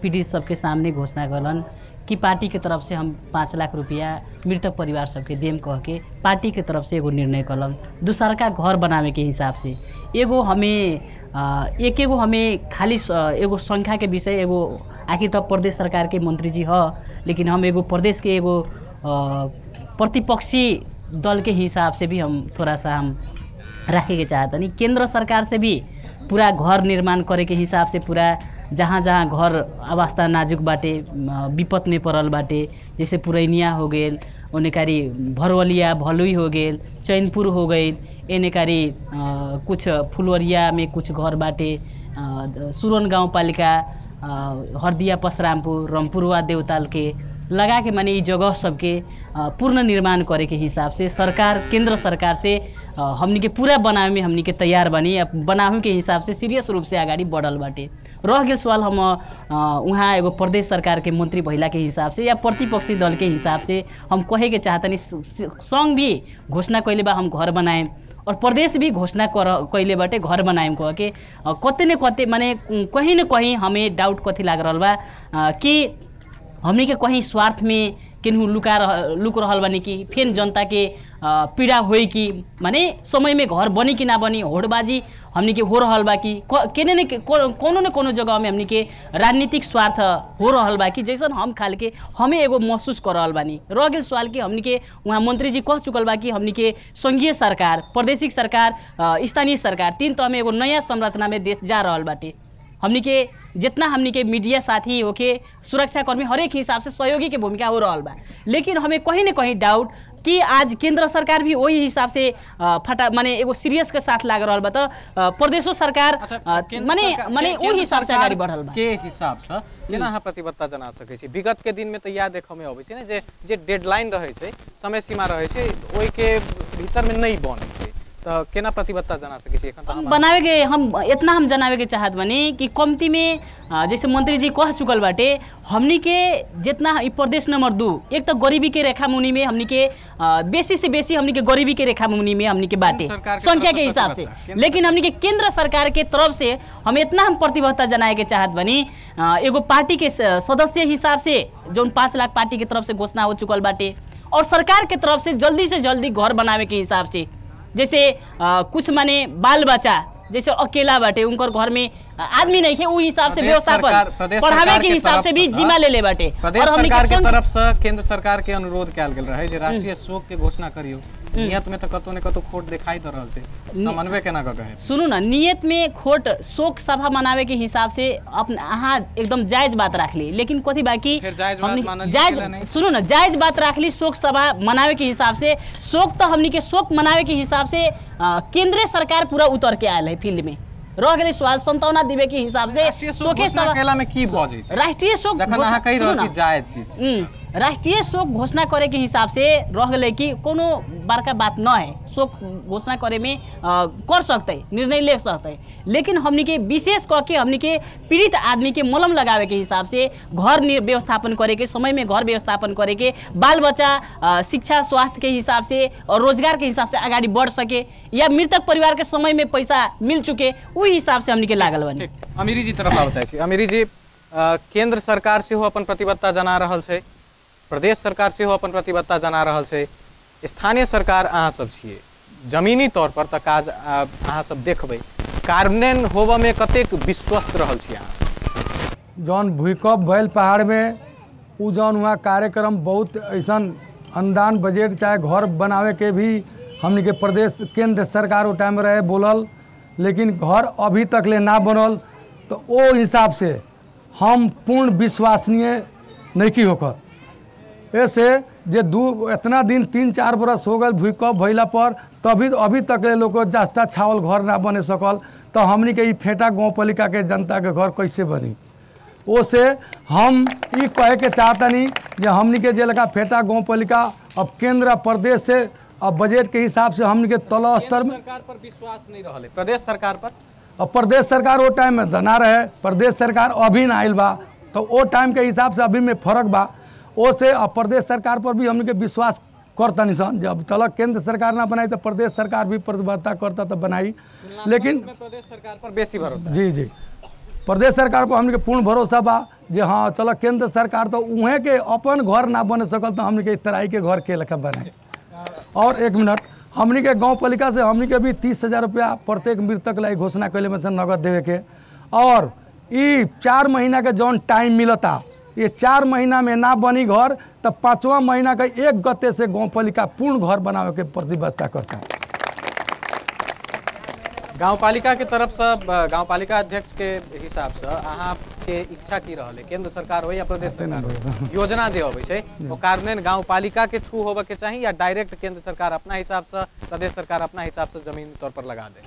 पीड़ित सबके सामने घोषणा कलन कि पार्टी के तरफ से हम 5 लाख रुपया मृतक परिवार सबके देम कह के पार्टी के तरफ से एगो निर्णय कलन। दूसरका घर बनावे के हिसाब से एगो हमें एक एगो हमें खाली एगो संख्या के विषय एगो आखिर तब प्रदेश सरकार के मंत्री जी ह, लेकिन हम एगो प्रदेश के एगो प्रतिपक्षी दल के हिसाब से भी हम थोड़ा सा हम रखे के चाहतनी। केंद्र सरकार से भी पूरा घर निर्माण करे के हिसाब से पूरा जहाँ जहाँ घर अवस्था नाजुक बाटे, विपद में पड़ल बाटे, जैसे पुरैनिया हो गेल, ओनेकारी भरवलिया भलुई हो गेल, चैनपुर हो गई, एनेकारी कुछ फुलवरिया में कुछ घर बाटे, सुरन गाउँपालिका, हरदिया परशुरामपुर, रमपुरवा देवताल के लगा के माने ई जगह सबके पूर्ण निर्माण करे के हिसाब से सरकार केंद्र सरकार से हमनी के पूरा बनावे में हमनी के तैयार बनी, बनावे के हिसाब से सीरियस रूप से अगाडि बढ़ल बाटे। रह गेल सवाल हम उहाँ एगो प्रदेश सरकार के मंत्री भइला के हिसाब से या प्रतिपक्षी दल के हिसाब से हम कहे के चाहतनी, संघ भी घोषणा कैले बा हम घर बनाएम और प्रदेश भी घोषणा कैले बाटे घर बनाएम कह के, कते न कते माने कहीं न कहीं हमें डाउट कथी लाग रहल बा कि हमनी के कहीं स्वार्थ में केनहु लुक रहल बानी कि फेन जनता के पीड़ा होई कि माने समय में घर बनी कि ना बनी, होड़बाजी हमनी के हो रहल बा कि केने ने कोनो न कोनो जगह में हमनी के राजनीतिक स्वार्थ हो रहल बा कि जैसन हम खाल के हमें एगो महसूस कर रहल बानी। रह गेल सवाल कि हमनी के वहाँ मंत्री जी कह चुकल बा कि हमनी के संघीय सरकार, प्रादेशिक सरकार, स्थानीय सरकार तीन तह में एगो नया संरचना में देश जा रहल बाटे। हमनी के जितना हमनी के मीडिया साथी होके सुरक्षाकर्मी हरेक हिसाब से सहयोगी के भूमिका हो रहल बा, लेकिन हमें कहीं न कहीं डाउट कि आज केंद्र सरकार भी वही हिसाब से फटा माने एगो सीरियस के साथ लाग रहल बा त प्रदेशो सरकार माने माने ओही हिसाब से अगाडि बढ़ल बा
के हिसाब से केना अहाँ प्रतिबद्धता जना सकै छी? विगत के दिन में त याद देखऽ में अबै छै ने जे जे डेडलाइन रहै छै, समय सीमा रहै छै, ओहि के भीतर में नहीं बनै छै, त केना प्रतिबद्धता जना सकै छी? एखन त
हम बनावे के हम इतना हम जनावे के चाहत बनी कि कमती में जैसे मंत्री जी कह चुकल बाटे हमनी के जितना ई प्रदेश नंबर 2 एक तो गरीबी के रेखा मुनि में हमनी के बेसी से बेसी हमनी के गरीबी के रेखा मुनि में हमनी के बाटे संख्या के हिसाब से, लेकिन हमनी के केंद्र सरकार के तरफ से हम इतना हम प्रतिबद्धता जनाए के चाहत बनी एगो पार्टी के सदस्य हिसाब से जौन 5 लाख पार्टी के तरफ से घोषणा हो चुकल बाटे और सरकार के तरफ से जल्दी से जल्दी घर बनावे के हिसाब से, जैसे कुछ माने बाल बच्चा जैसे अकेला बाटे उनकर घर में आदमी नहीं है उ हिसाब से व्यवस्थापन पढ़ावे के हिसाब से भी जिम्मा ले ले बाटे।
प्रदेश सरकार के तरफ से केंद्र सरकार के अनुरोध कयल गेल रहे जे राष्ट्रीय शोक के घोषणा करियो, नियत में तो कतो ने कतो खोट दिखाई दे रहल छै, समन्वय केना क कहे?
सुनू ना, नियत में खोट शोक सभा मनावे के हिसाब से अपन अहाँ एकदम जायज बात राखली, लेकिन कथी बाकी जायज सुनू ना, जायज बात राखली शोक सभा मनावे के हिसाब से, शोक तो हमनी के शोक मनावे के हिसाब से केंद्रीय सरकार पूरा उतर के आयल है फील्ड में। रह गेलै सवाल संतावना दिवे के हिसाब से
शोके सभा में की भऽ जैतै?
राष्ट्रीय शोक
जखन अहाँ कहि रहल छी जायज चीज,
राष्ट्रीय शोक घोषणा करे के हिसाब से रह गए कि कोनो बड़का बात न है, शोक घोषणा करे में कर सकते, निर्णय ले सकते, लेकिन हमनी के विशेष कह के हमनी के पीड़ित आदमी के मलम लगावे के हिसाब से घर व्यवस्थापन करे के, समय में घर व्यवस्थापन करे के, बाल बच्चा शिक्षा स्वास्थ्य के हिसाब से और रोजगार के हिसाब से अगाडि बढ़ सके या मृतक परिवार के समय में पैसा मिल चुके, वही हिसाब से हमनी के लागल बनी।
अमीरी जी तरफ आबै चाहै छी। अमीरी जी, केंद्र सरकार सेहो अपन प्रतिबद्धता जना रहल छै, प्रदेश सरकार सेहो अपन प्रतिबद्धता जना रहल छै, स्थानीय सरकार अहाँ सब छियै, जमीनी तौर पर तऽ काज अहाँ सब देखबै, कार्यान्वयन होबऽ में कतेक विश्वस्त रहल छी अहाँ?
जौन भूकंप भयल पहाड़ में उ जौन वहाँ कार्यक्रम बहुत ऐसन अनुदान बजट चाहे घर बनावे के भी हमनी के प्रदेश केंद्र सरकार ओ टाइम रहे बोलल, लेकिन घर अभी तक ले ना बनल, तो ओ हिसाब से हम पूर्ण विश्वसनीय नहीं की होकर। ऐसे जे दू इतना दिन 3-4 बरस हो गए भूकंप भैला पर, तभी अभी तक ले लोग जास्ता छावल घर ना बने सकल, तो हमनी के ई फेंटा गाँवपालिका के जनता के घर कैसे बनी? ओसे हम ई कहे के चाहतनी जे हमनी के जे लगा फेंटा गाँवपालिका अब केंद्र प्रदेश से अब बजट के हिसाब से हमनी के तल स्तर में
सरकार पर विश्वास नहीं रहले, प्रदेश सरकार पर।
अब प्रदेश सरकार वो टाइम में ना रहे, प्रदेश सरकार अभी ना आयल बा, तो वो टाइम के हिसाब से अभी में फर्क बा। ओ से अब प्रदेश सरकार पर भी हमनी के विश्वास करता नहीं सन, जब तलक केंद्र सरकार ना बनाई तो प्रदेश सरकार भी प्रतिबद्धता करता तो बनाई, लेकिन
प्रदेश सरकार पर बेसी भरोसा।
जी जी, प्रदेश सरकार पर हमनी के पूर्ण भरोसा बा जे हाँ चलो केंद्र सरकार तो उहें के अपन घर ना बने सकल तो हमनी के तराई के घर के लेखा बनाए। और एक मिनट, हमनी के गाँव पालिका से हमनी के भी 30,000 रुपया प्रत्येक मृतक ला घोषणा कैले में नगद देवे के, और ई 4 महीना के जौन टाइम मिलता, ये 4 महीना में ना बनी घर तो 5वां महीना का 1 गते से गाँव पालिका पूर्ण घर बनावे के प्रतिबद्धता करता।
गाँवपालिका के तरफ से गाँवपालिका अध्यक्ष के हिसाब से अहाँ के इच्छा की रहल है, केंद्र सरकार हो या प्रदेश सरकार हो, योजना जे अबै छै ओ कार्यान्वयन गाँवपालिका के थ्रू होबे के चाही या डायरेक्ट केंद्र सरकार अपना हिसाब से प्रदेश सरकार अपना हिसाब से जमीन तौर पर लगा दे?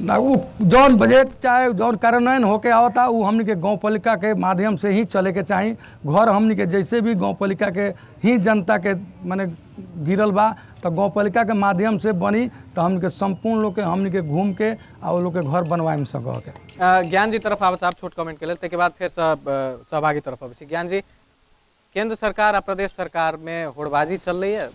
ना, वो जौन बजट चाहे जौन कार्यान्वयन होके आवता वो हमनी के गाँवपालिका के माध्यम से ही चले के चाही। घर हमनी के जैसे भी गाँवपालिका के ही जनता के माने गिरल बा तो गाँवपालिका के माध्यम से बनी तो हमनी के संपूर्ण लोग के हमनी के घूम के आ वो लोग के घर बनवाए में सक।
ज्ञान जी तरफ आबै आप छोट कमेंट के लेल, ताहिके बाद फेर सहभागी तरफ अबै छी। ज्ञान जी, केंद्र सरकार आ प्रदेश सरकार में होड़बाजी चल रही है,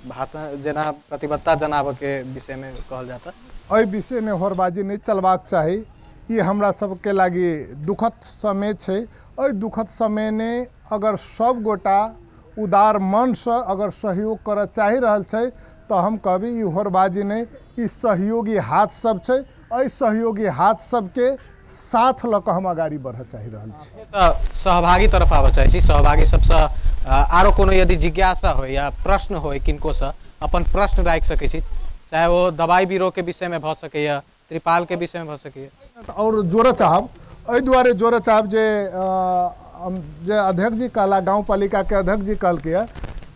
भाषण जेना प्रतिबद्धता जनाबऽ के विषय में कहल जाता,
एहि विषयमे होड़बाजी नहीं चलबाक चाही। ई हमरा सबके लागि दुखद समय छै। एहि दुखद समयमे अगर सब गोटा उदार मनसँ अगर सहयोग करऽ चाहि रहल छै तऽ हम कहबै ई होड़बाजी नहि, ई सहयोगी हाथ सब छै। एहि सहयोगी हाथ सबके साथ लऽ कऽ हम अगाडि बढ़ऽ चाहि रहल छी।
सहभागी तरफ आबऽ चाहै छी। सहभागी सबसँ आरो कोनो यदि जिज्ञासा हो या प्रश्न हो किनकोसँ, अपन प्रश्न राखि सकै छी, चाहे वो दवाई बीरो के विषय में भऽ सकैए, त्रिपाल के विषय में भऽ सकैए।
और जोड़ऽ चाहब, एहि दुआरे जोड़ऽ चाहब जे जे अध्यक्ष जी कहला, गाँवपालिका के अध्यक्ष जी कहलकै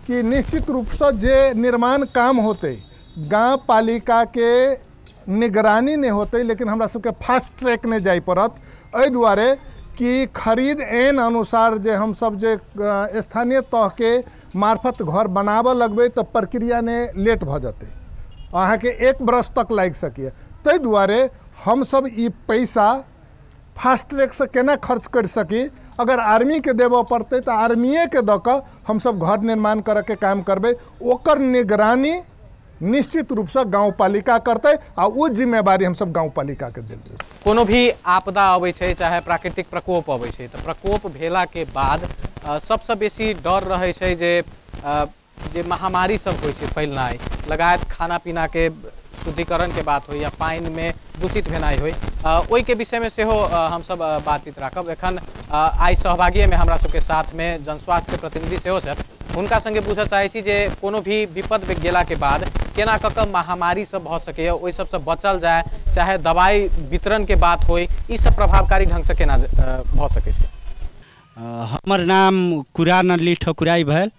कि निश्चित रूपसँ जे निर्माण काम होतै गाँवपालिका के निगरानी नहि होतै, लेकिन हमरा सबके फास्ट ट्रैक नहि जाय पड़त। एहि दुआरे कि खरीद एन अनुसार जे हमसब जे स्थानीय तहके मार्फत घर बनाबऽ लगबै तऽ प्रक्रिया ने लेट भऽ जेतै, अहाँके 1 बरस तक लागि सकैए। ताहि दुआरे हमसब ई पैसा फास्ट ट्रैकसँ केना खर्च करि सकी, अगर आर्मीके देबऽ पड़तै तऽ आर्मीएके दऽ कऽ हमसब घर निर्माण करऽके काम करबै। ओकर निगरानी निश्चित रूपसँ गाँवपालिका करतै आ ओ जिम्मेवारी हमसब गाँवपालिकाके देबै।
कोनो भी आपदा अबै छै, चाहे प्राकृतिक प्रकोप अबै छै, तऽ प्रकोप भेलाके बाद सबसँ बेसी डर रहै छै जे महामारी सब होइ छै फैलनाइ, लगायत खाना पीनाके शुद्धिकरण के बात हो या पानि में दूषित भेनाइ हो, ओहिके विषयमे सेहो हमसब बातचीत राखब। एखन आइ सहभागीमे हमरा सबके साथमे जनस्वास्थ्य के प्रतिनिधि सेहो छथि, हुनका संगे पूछऽ चाहै छी जे कोनो भी विपद गेलाके बाद केना कऽ कऽ महामारी सब भऽ सकैए, ओहि सबसँ बचल जाय, चाहे दवाइ वितरण के बात होइ, ई सब प्रभावकारी ढङ्गसँ केना भऽ सकै छै?
हमर नाम कुरान अली ठकुराई भैल।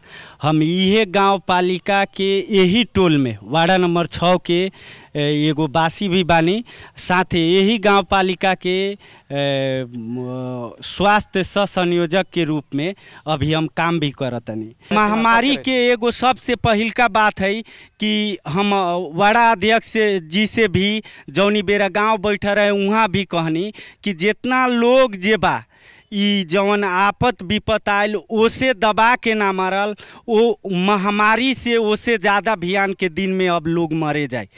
हम इहे गाँव पालिका के यही टोल में वार्ड नंबर 6 के एगो बासी भी बानी। साथ यही गाँव पालिका के स्वास्थ्य सह संयोजक के रूप में अभी हम काम भी करतनी। महामारी के एगो सबसे पहिलका बात है कि हम वार्ड अध्यक्ष जी से भी जौनी बेरा गाँव बैठा रहे वहाँ भी कहनी कि जितना लोग जे बा ई जवन आपत विपत आयल ओसे दबा के ना मरल, वो महामारी से ओसे ज़्यादा अभियान के दिन में अब लोग मरे जाए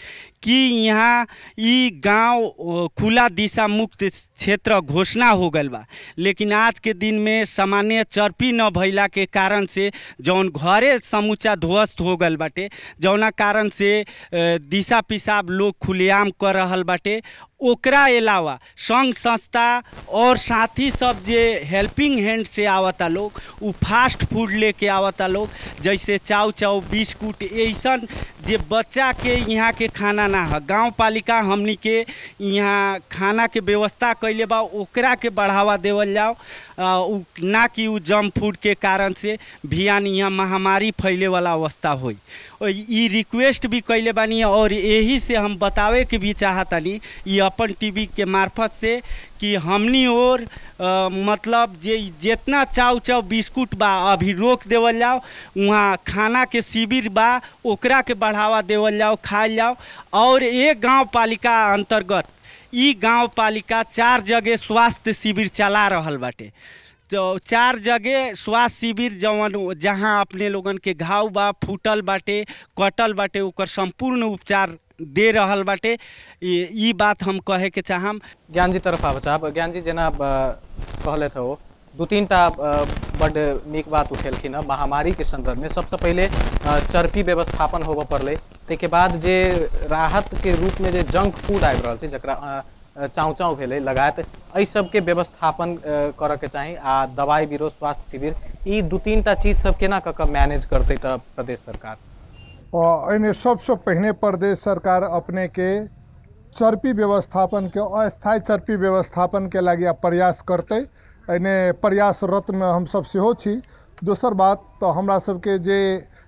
कि यहाँ ई गांव खुला दिशा मुक्त क्षेत्र घोषणा हो गल बा, लेकिन आज के दिन में सामान्य चर्पी न भइला के कारण से जौन घरे समूचा ध्वस्त हो गल बाटे, जौना कारण से दिशा पिसाब लोग खुलेआम कर रहल बाटे। ओकरा अलावा संघ संस्था और साथी सब जे हेल्पिंग हैंड से आवता लोग, उ फास्ट फूड लेके आवता लोग, जैसे चाउ चाउ बिस्कुट ऐसन जे बच्चा के यहाँ के खाना ना है। गाँव पालिका हमनी के यहाँ खाना के व्यवस्था कैले बा, ओकरा के बढ़ावा देवल जाओ, ना कि उ जंक फूड के कारण से भियान यहाँ महामारी फैले वाला अवस्था होई। ई रिक्वेस्ट भी कैले बानी और यही से हम बतावे के भी चाहतनी ये अपन टीवी के मार्फत से कि हमनी और मतलब जे जितना चाउ चाउ बिस्कुट बा अभी रोक देवल जाओ, वहाँ खाना के शिविर बा ओकरा के बढ़ावा देवल जाओ, खायल जाओ। और एक गाँव पालिका अंतर्गत ई गाँव पालिका 4 जगह स्वास्थ्य शिविर चला रहल बाटे। तो 4 जगह स्वास्थ्य शिविर जवन जहाँ अपने लोगन के घाव बा, फूटल बाटे, कटल बाटे, ओकर संपूर्ण उपचार दे रहल बाटे। ई बात हम कहे के चाहम।
ज्ञान जी तरफ आब चाहब। ज्ञान जी जेना कहले थे वो 2-3 टा बड नीक बात उठेलखिन हँ महामारी के संदर्भ में। सबसे पहले चर्पी व्यवस्थापन होबऽ पड़लै, ताहिके बाद जे राहत के रूप में जे जंक फूड आबि रहल छै जकरा चाउ चाउ भेलै लगायत, एहि सबके व्यवस्थापन करऽ के चाही आ दवाई बिरो स्वास्थ्य शिविर, ई 2-3 टा चीज सब केना कऽ कऽ मैनेज करतै तऽ प्रदेश सरकार?
एहिमे सबसँ पहिने प्रदेश सरकार अपने के चर्पी व्यवस्थापन के अस्थायी चर्पी व्यवस्थापन के लागि प्रयास करतै। एहिमे प्रयासरतमे हमसब सेहो छी। दोसर बात तऽ हमरा सबके जे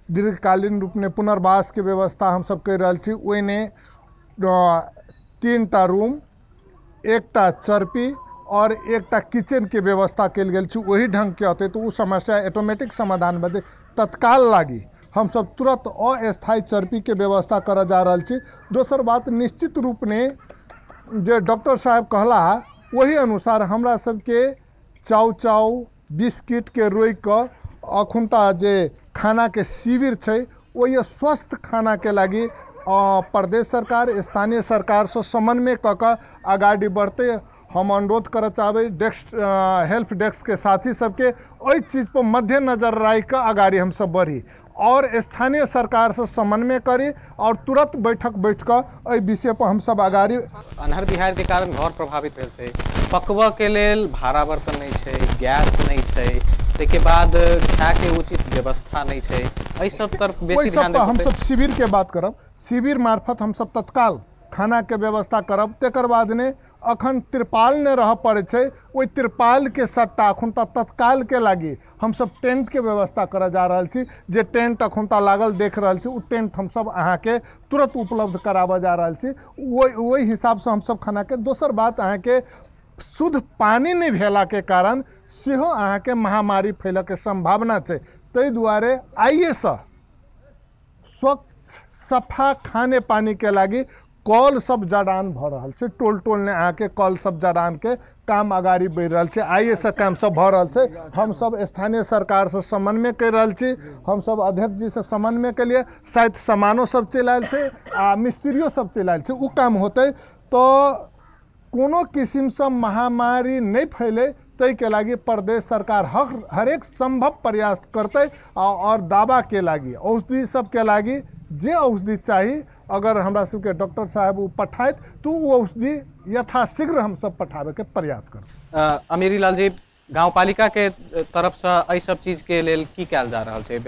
दीर्घकालीन रूपमे पुनर्वासके व्यवस्था हमसब करि रहल छी, ओहिमे 3 टा रूम, 1टा चर्पी और 1टा किचनके व्यवस्था कयल गेल छै। ओही ढङ्गके होतै तऽ ओ समस्या ऑटोमेटिक समाधान भऽ जेतै। तत्काल लागि हमसब तुरंत अस्थायी चर्पीके व्यवस्था करऽ जा रहल छी। दोसर बात निश्चित रूपमे जे डॉक्टर साहब कहला ओही अनुसार हमरा सबके चाउ चाउ बिस्किटके रोकि कऽ अखुनता जे खानाके शिविर छै ओहि स्वस्थ खानाके लागि प्रदेश सरकार स्थानीय सरकारसँ समन्वय कऽ कऽ अगाडि बढ़तै। हम अनुरोध करऽ चाहबै डेस्क हेल्प डेस्कके साथी सबके एहि चीजपर मद्देनजर राखि कऽ अगाडि हमसब बढ़ी और स्थानीय सरकारसँ समन्वय करी और तुरंत बैठक बैठ कऽ एहि विषय पर हमसब अगाडि।
अन्हर बिहार के कारण घर प्रभावित भेल छै, पकबऽ के लेल भाड़ा बर्तन नहि छै, गैस नहि छै, ताहिके बाद खायके उचित व्यवस्था नहि छै, एहि सब तरफ बेसी ध्यान देबै।
हमसब शिविर के बात करब, शिविर मार्फत हमसब तत्काल खाना के व्यवस्था करब। तकर बाद ने अखन तिरपाल ने रह पड़ै छै, ओहि तिरपाल के सट्टा अखुनता तत्काल के लागि हमसब टेंट के व्यवस्था करऽ जा रहल छी। जे टेंट अखुनता लागल देख रहल छी ओ टेंट हमसब अहाँके तुरंत उपलब्ध कराबऽ जा रहल छी। ओहि हिसाबसँ हमसब खानाके। दोसर बात अहाँके शुद्ध पानि नहि भेलाके कारण सेहो अहाँके महामारी फैलऽके सम्भावना छै। ताहि दुआरे आइएसँ स्वच्छ सफा खाने पानीके लागि कल सब जड़ान भऽ रहल छै। टोल टोलमे अहाँके कल सब जड़ानके काम अगाडि बढ़ि रहल छै। आइएसँ काम सब भऽ रहल छै। हमसब स्थानीय सरकारसँ समन्वय करि रहल छी, हमसब अध्यक्ष जीसँ समन्वय केलिए, शायद सामानो सब चलि आयल छै आ मिस्त्रियो सब चलि आयल छै। ओ काम होतै तऽ कोनो किसिमसँ महामारी नहि फैले ताहिके लागि प्रदेश सरकार हरेक सम्भव प्रयास करतै। और दवाके लागि औषधि सबके लागि जे औषधि चाही अगर हमरा सबके डॉक्टर साहब ओ पठायत तो ओ औषधि यथाशीघ्र हमसब पठाबैके प्रयास करब।
अमीरी लाल जी, गाँव पालिका के तरफसँ एहि सब चीजके लेल की कयल जा रहल छै?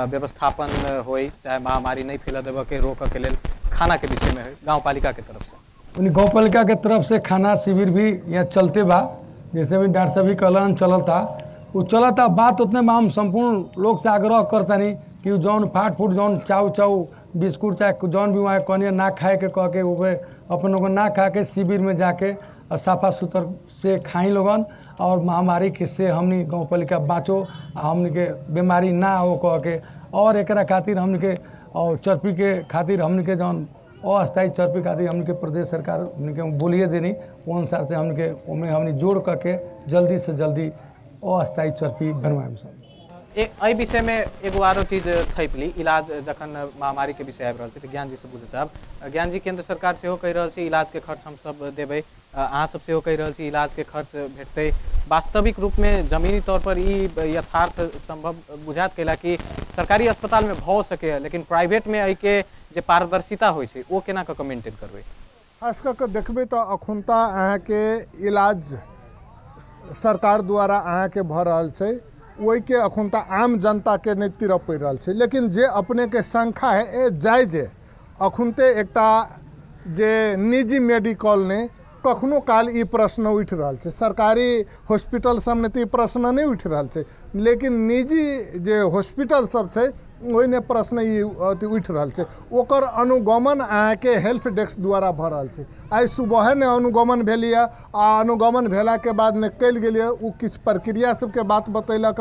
व्यवस्थापन होय चाहे महामारी नहि फैलऽ देबऽके रोकऽके लेल खानाके विषयमे होय गाँव पालिकाके तरफसँ?
गाँव पालिका के तरफ से खाना शिविर भी यहाँ चलते बा, जैसे भी डॉक्टर साहब भी कहलन चलता। वो चलता बात उतने में हम संपूर्ण लोग से आग्रह करतानी कि जौन फाट फूट जौन चाउ चाउ बिस्कुट चाहे जौन भी वहाँ कहनी ना खाए के कह के वो अपन लोगन ना खा के शिविर में जाके और साफा सुथर से खाई लोगन और महामारी के से हमनी गाँव पालिका बाँचो आ हमनी के बीमारी ना हो कह के। और एकरा खातिर हमनी के और चर्पी के खातिर हमनी के जौन अस्थायी चर्पी खातिर हमनी के प्रदेश सरकार हमनी के बोलिए देनी वो अनुसार से हमनी के ओमे हमनी जोड़ करके जल्दी से जल्दी अस्थायी चर्पी बनवाएम सब।
एहि विषय में एगो आरो चीज थैपली इलाज जखन महामारी के विषय आबि रहल छै तऽ ज्ञान जी से बुझै चाहब। ज्ञान जी, केंद्र सरकार सेहो कहि रहल छै इलाज के खर्च हम सब देबै, अहाँ सब सेहो कहि रहल छी इलाज के खर्च भेटतै। वास्तविक रूप में जमीनी तौर पर ई यथार्थ संभव बुझात कैला कि सरकारी अस्पताल में भऽ सकैए लेकिन प्राइवेट में एहिके जे पारदर्शिता होइ छै ओ केना कऽ मेंटेन करबै?
खास कऽ के देखबै तऽ अखुनता अहाँके इलाज सरकार द्वारा अहाँके भऽ रहल छै, ओहिके अखुनता आम जनताके नहि तीरऽ पड़ि रहल छै। लेकिन जे अपनेके संख्या है ए जायज है, अखुनते एकटा जे निजी मेडिकल ने कखनो काल ई प्रश्न उठि रहल छै, सरकारी हॉस्पिटल सबमे तऽ ई प्रश्न नहि उठि रहल छै, लेकिन निजी जे हॉस्पिटल सब छै ओहिमे प्रश्न ई अथी उठि रहल छै। ओकर अनुगमन अहाँके हेल्थ डेस्क द्वारा भऽ रहल छै। आइ सुबहे ने अनुगमन भेल यऽ आ अनुगमन भेलाके बाद ने कयल गेल यऽ, ओ किछु प्रक्रिया सबके बात बतेलक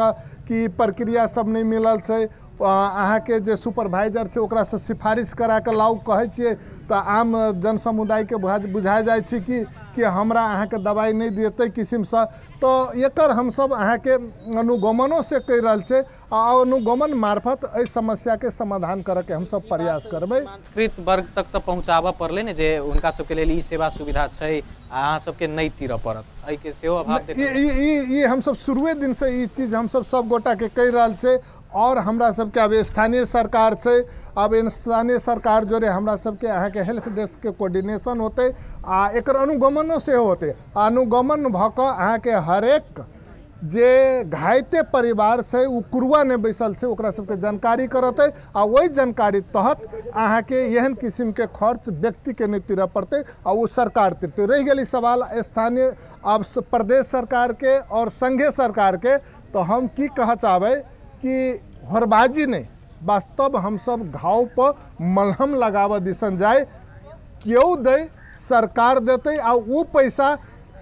कि प्रक्रिया सब नहि मिलल छै। अहाँके जे सुपरवाइजर छै ओकरासँ सिफारिश करा कऽ लाउ कहै छियै तऽ आम जन समुदायके बुझा जाइ छै कि हमरा अहाँके दवाइ नहि देतै किसिमसँ। तऽ एकर हमसब अहाँके अनुगमनो से कहि रहल छै आ अनुगमन मार्फत एहि समस्याके समाधान करऽके हमसब प्रयास करबै।
सीमांतकृत वर्ग तक तऽ पहुँचाबऽ पड़लै ने जे हुनका सबके लेल ई सेवा सुविधा छै आ अहाँ सबके नहि तीरऽ पड़त, एहिके सेहो अभाव
ई हमसब शुरुए दिनसँ ई चीज हमसब सब गोटाके कहि रहल छै। और हमरा सबके अब स्थानीय सरकार छै, अब स्थानीय सरकार जोड़े हमरा सबके अहाँके हेल्थ डेस्क के कोऑर्डिनेशन होतै आ एकर अनुगमनो सेहो होतै। अनुगमन भऽ कऽ अहाँके हरेक जे घायते परिवार छै ओ कुरुआ नहि बैसल छै ओकरा सबके जानकारी करतै आ ओहि जानकारी तहत अहाँके एहन किसिमके खर्च व्यक्तिके नहि तीरऽ पड़तै आ ओ सरकार तीरतै। रहि गेल सवाल स्थानीय अब प्रदेश सरकारके और संघीय सरकारके, तऽ हम की कहऽ चाहबै कि होरबाजी नहीं, वास्तव हमसब घाव पर मलहम लगाबऽ दिसन जाए, केओ दै सरकार देतै आ ओ पैसा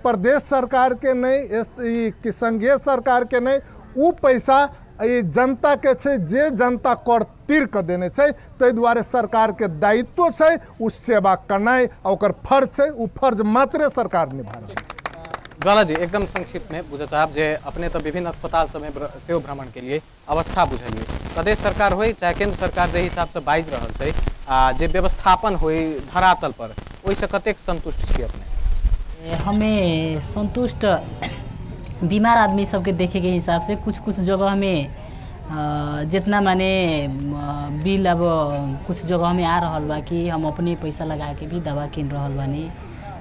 प्रदेश सरकार के नहीं, संघीय सरकार के नहीं, ओ पैसा ई जनता के छै जे जनता कर तीर कऽ देने छै। ताहि दुआरे सरकार के दायित्व छै ओ सेवा करनाइ आ ओकर फर्ज छै, ओ फर्ज मात्रे सरकार निभा रहल छै।
ज्वाला जी, एकदम संक्षिप्त में बुझऽ चाहब जे अपने तो विभिन्न अस्पताल सब में सेहो भ्रमण के लिए अवस्था बुझलिए, प्रदेश सरकार होय चाहे केंद्र सरकार जे हिसाब से बाजि रहल छै आ जे व्यवस्थापन होय धरातल पर ओहिसँ कतेक संतुष्ट छी अपने?
हमें संतुष्ट बीमार आदमी सबके देखे के हिसाब से कुछ कुछ जगह में जितना माने बिल अब कुछ जगह में आ रहल बा कि हम अपने पैसा लगा के भी दवा किन रहल बानी,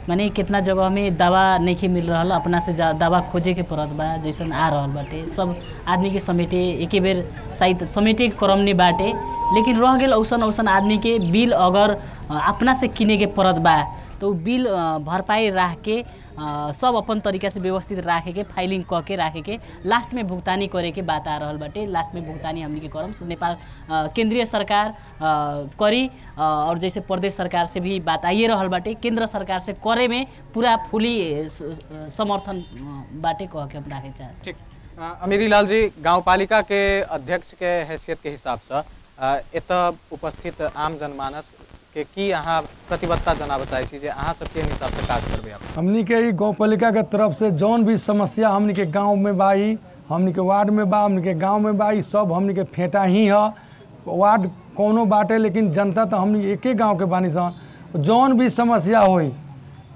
माने कितना जगह में दवा नहीं मिल रहा, अपना से दवा खोजे के पड़त बा जैसन आ रहल बाटे। सब आदमी के समेटे एके बेर शायद समेटे के क्रम नहीं बाटे, लेकिन रह गेल औसन औसन आदमी के बिल अगर अपना से किने के पड़त बा तो बिल भरपाई राख के सब अपन तरीका से व्यवस्थित राखे के फाइलिंग क के राखे के लास्ट में भुगतानी करे के बात आ रहल बाटे। लास्ट में भुगतानी हमनी के करम नेपाल केंद्रीय सरकार करी और जैसे प्रदेश सरकार से भी बात आइए रहल बाटे, केंद्र सरकार से करे में पूरा फुली समर्थन बाटे कह के हम राखे चाहे।
ठीक, अमीरी लाल जी, गाँवपालिका के अध्यक्ष के हैसियत के हिसाब से एतऽ उपस्थित आम जनमानस के की अहाँ प्रतिबद्धता जनाबऽ चाहै छी जे अहाँ सब के हिसाब से काज करबै?
हमनी के गाँवपालिका के तरफ से जौन भी समस्या हमनी के गाँव में बा, हमनी के वार्ड में बा, हमनी के गाँव में बा, सब हमनी के फेंटा ही है। वार्ड कोनो बाटे लेकिन जनता तो हमनी एके गाँव के बानी सन। जौन भी समस्या होई,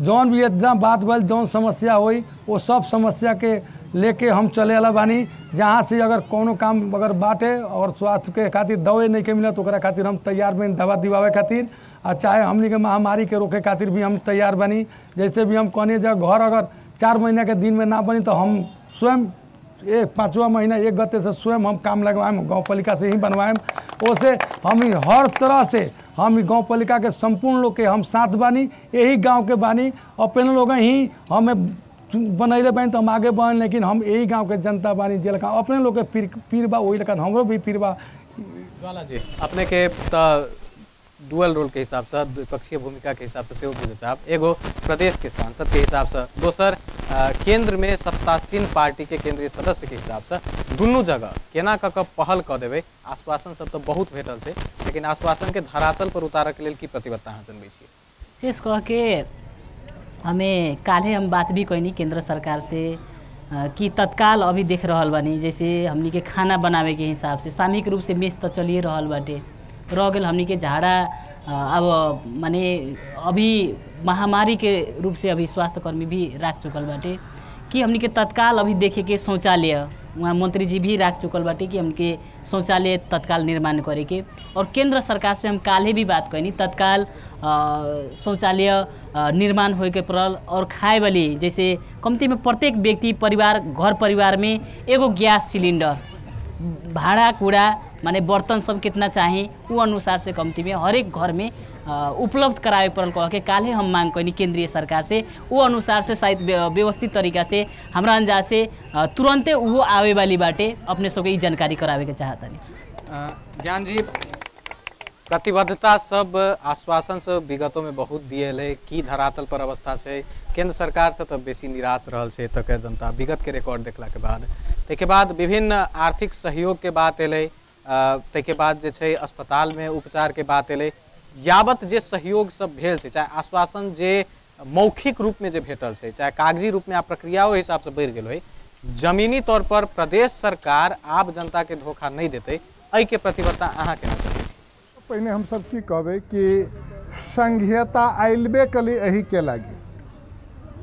जौन भी इतना बात भल जौन समस्या होई वो सब समस्या के लेके हम चले वाला बानी। जहाँ से अगर कोनो काम अगर बाटे और स्वास्थ्य के खातिर दवाई नहीं के मिला तो ओकरा खातिर हम तैयार बनी दवा दिवावे खातिर, आ चाहे हमनी के महामारी के रोके खातिर भी हम तैयार बनी। जैसे भी हम कहने जब घर अगर 4 महीना के दिन में ना बनी तो हम स्वयं एक 5वां महीना 1 गते से स्वयं हम काम लगवाएम, गाँवपालिका से ही बनवाएम। ओसे हम हर तरह से हम गाँवपालिका के संपूर्ण लोग के हम साथ बानी, यही गाँव के बानी। अपने लोग ही हमें बनैले बानी तो हम आगे बढ़, लेकिन हम यही गाँव के जनता बानी जे लेखा अपने लोग के पीर बा वही लेखा हमरो भी पीर बा।
ज्वाला जी, अपने के त डुअल रोल के हिसाब से द्विपक्षीय भूमिका के हिसाब से सेहो बुझे चाहब, एगो प्रदेश के सांसद के हिसाब से, दोसर केंद्र में सत्तासीन पार्टी के केंद्रीय सदस्य के हिसाब से, दुनू जगह केना कऽ कऽ पहल कऽ देबै? आश्वासन सब तो बहुत भेटल छै, लेकिन आश्वासन के धरातल पर उतारऽ के लेल की प्रतिबद्धता अहाँ जनबै छियै?
शेष कह के हमें काल्हे हम बात भी कैनी केंद्र सरकार से कि तत्काल अभी देख रहल बानी, जैसे हमनी के खाना बनावे के हिसाब से सामूहिक रूप से मेस तो चलिए रहल बाटे, रह गेल हमनी के झाड़ा अब माने अभी महामारी के रूप से अभी स्वास्थ्यकर्मी भी राख चुकल बाटे कि हमनी के तत्काल अभी देखे के शौचालय वहाँ मंत्री जी भी राख चुकल बाटे कि हमके शौचालय तत्काल निर्माण करे के। और केंद्र सरकार से हम काल्हे भी बात कैनी तत्काल शौचालय निर्माण होए के पड़ल। और खाए वाली जैसे कमती में प्रत्येक व्यक्ति परिवार घर परिवार में एगो गैस सिलिंडर, भाड़ा कूड़ा माने बर्तन सब कितना चाही वो अनुसार से कमती में हरेक घर में उपलब्ध करावे पड़ल कह के काल्हे हम मांग कैनी केंद्रीय सरकार से। वो अनुसार से शायद व्यवस्थित तरीका से हमरा अंदाज से तुरंते वो आवे वाली बाटे, अपने सबके ई जानकारी करावे के चाहतानी।
ज्ञान जी, प्रतिबद्धता सब आश्वासन सब विगतों में बहुत दिए है, की धरातल पर अवस्था से केंद्र सरकार से तो बेसी निराश रहल छै एतऽ के जनता विगत के रिकॉर्ड देखला के बाद। ताहिके बाद विभिन्न आर्थिक सहयोग के बात एलै, ताहिके बाद जे छै अस्पताल में उपचार के बात एलै, यावत जे सहयोग सब भेल छै, चाहे आश्वासन जे मौखिक रूप में जे भेटल छै, चाहे कागजी रूप में आ प्रक्रियाओ हिसाब से बढ़ि गेल होइ, जमीनी तौर पर प्रदेश सरकार आब जनता के धोखा नहीं देतै, एहिके प्रतिबद्धता अहाँ केना चलै छी?
पहिने हम सब की कहबै कि संघीयता आयलबे कली एही के लागी,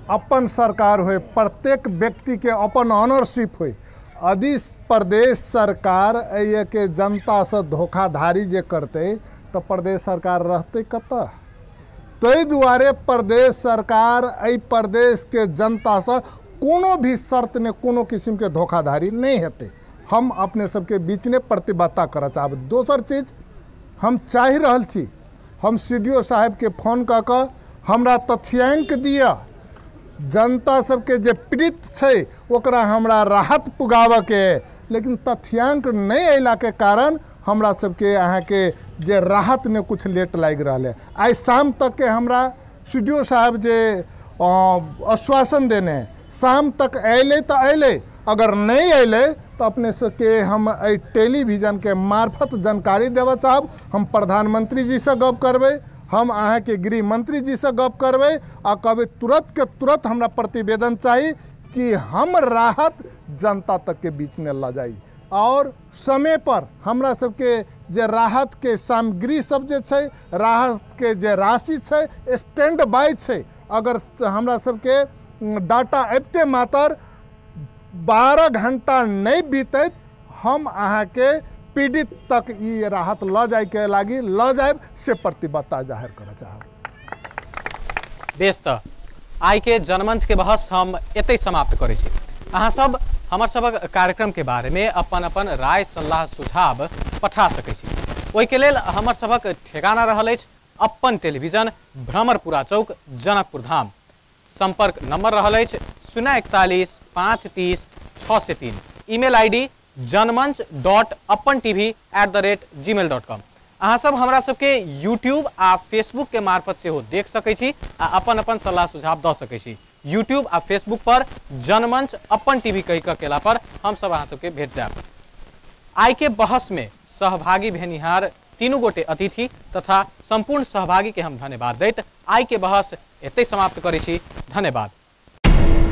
अपन सरकार होय, प्रत्येक व्यक्ति के अपन ऑनरशिप होय। यदि प्रदेश सरकार एहिके जनता से धोखाधड़ी जे करतै तो प्रदेश सरकार रहतै कतऽ? ताहि दुआरे प्रदेश सरकार एहि प्रदेश के जनता से कोनो भी शर्त ने कोनो किस्म के धोखाधड़ी नहीं हेतै। हम अपने सबके बीच में प्रतिबद्धता करऽ चाहब। दोसर चीज हम चाहि रहल छी, हम सी.डी.ओ साहब के फोन कऽ कऽ हमरा तथ्यांक दिअ, जनता सबके जे पीड़ित छै ओकरा हमरा राहत पुगाबऽके, लेकिन तथ्यांक नहीं अयलाके कारण हमरा सबके अहाँके जे राहत में कुछ लेट लागि रहल है। आइ शाम तक के हमरा सी.डी.ओ साहब जे आश्वासन देने, शाम तक अयलै तऽ अयलै, अगर नहीं अयलै तो अपने सबके हम एहि टेलीविजन के मार्फत जानकारी देबऽ चाहब। हम प्रधानमंत्री जी से गप करबै, हम अहाँके गृह मंत्री जी से गप करबै आ कहबै तुरंत के तुरंत हमरा प्रतिवेदन चाही कि हम राहत जनता तक के बीच में लऽ जाइ और समय पर हमरा सबके जे राहत के सामग्री सब जे छै, राहत के जे राशि छै स्टैंड बाय छै। अगर हमरा सबके डाटा अबिते मात्र 12 घंटा नहीं बीतैत हम अहाँके पीड़ित तक ई राहत लऽ जाइके लागी लऽ जायब से प्रतिबद्धता जाहिर करऽ चाहब।
बेस, तऽ आइ के जनमंच के बहस हम एतै समाप्त करै छी। अहाँ सब हमर सबक कार्यक्रम के बारे में अपन अपन राय सलाह सुझाव पठा सकै छी। ओहिके लेल हमर सबक ठेकाना रहल अछि अपन टेलीविजन, भ्रमरपुरा चौक, जनकपुर धाम। संपर्क नंबर रहल अछि 041 530 603। Email ID janmanch.apantv@gmail.com। अहाँ सब हमरा सबके यूट्यूब आ फेसबुक के मार्फत सेहो देख सकै छी आ अपन अपन सलाह सुझाव दऽ सकै छी। यूट्यूब आ फेसबुक पर जनमंच अपन टीवी कहि कऽ केला पर हम सब अहाँ सबके भेट जायब। आइ के बहस में सहभागी भेनिहार तीनू गोटे अतिथि तथा संपूर्ण सहभागी के हम धन्यवाद दैत आइ के बहस एतै समाप्त करै छी। धन्यवाद।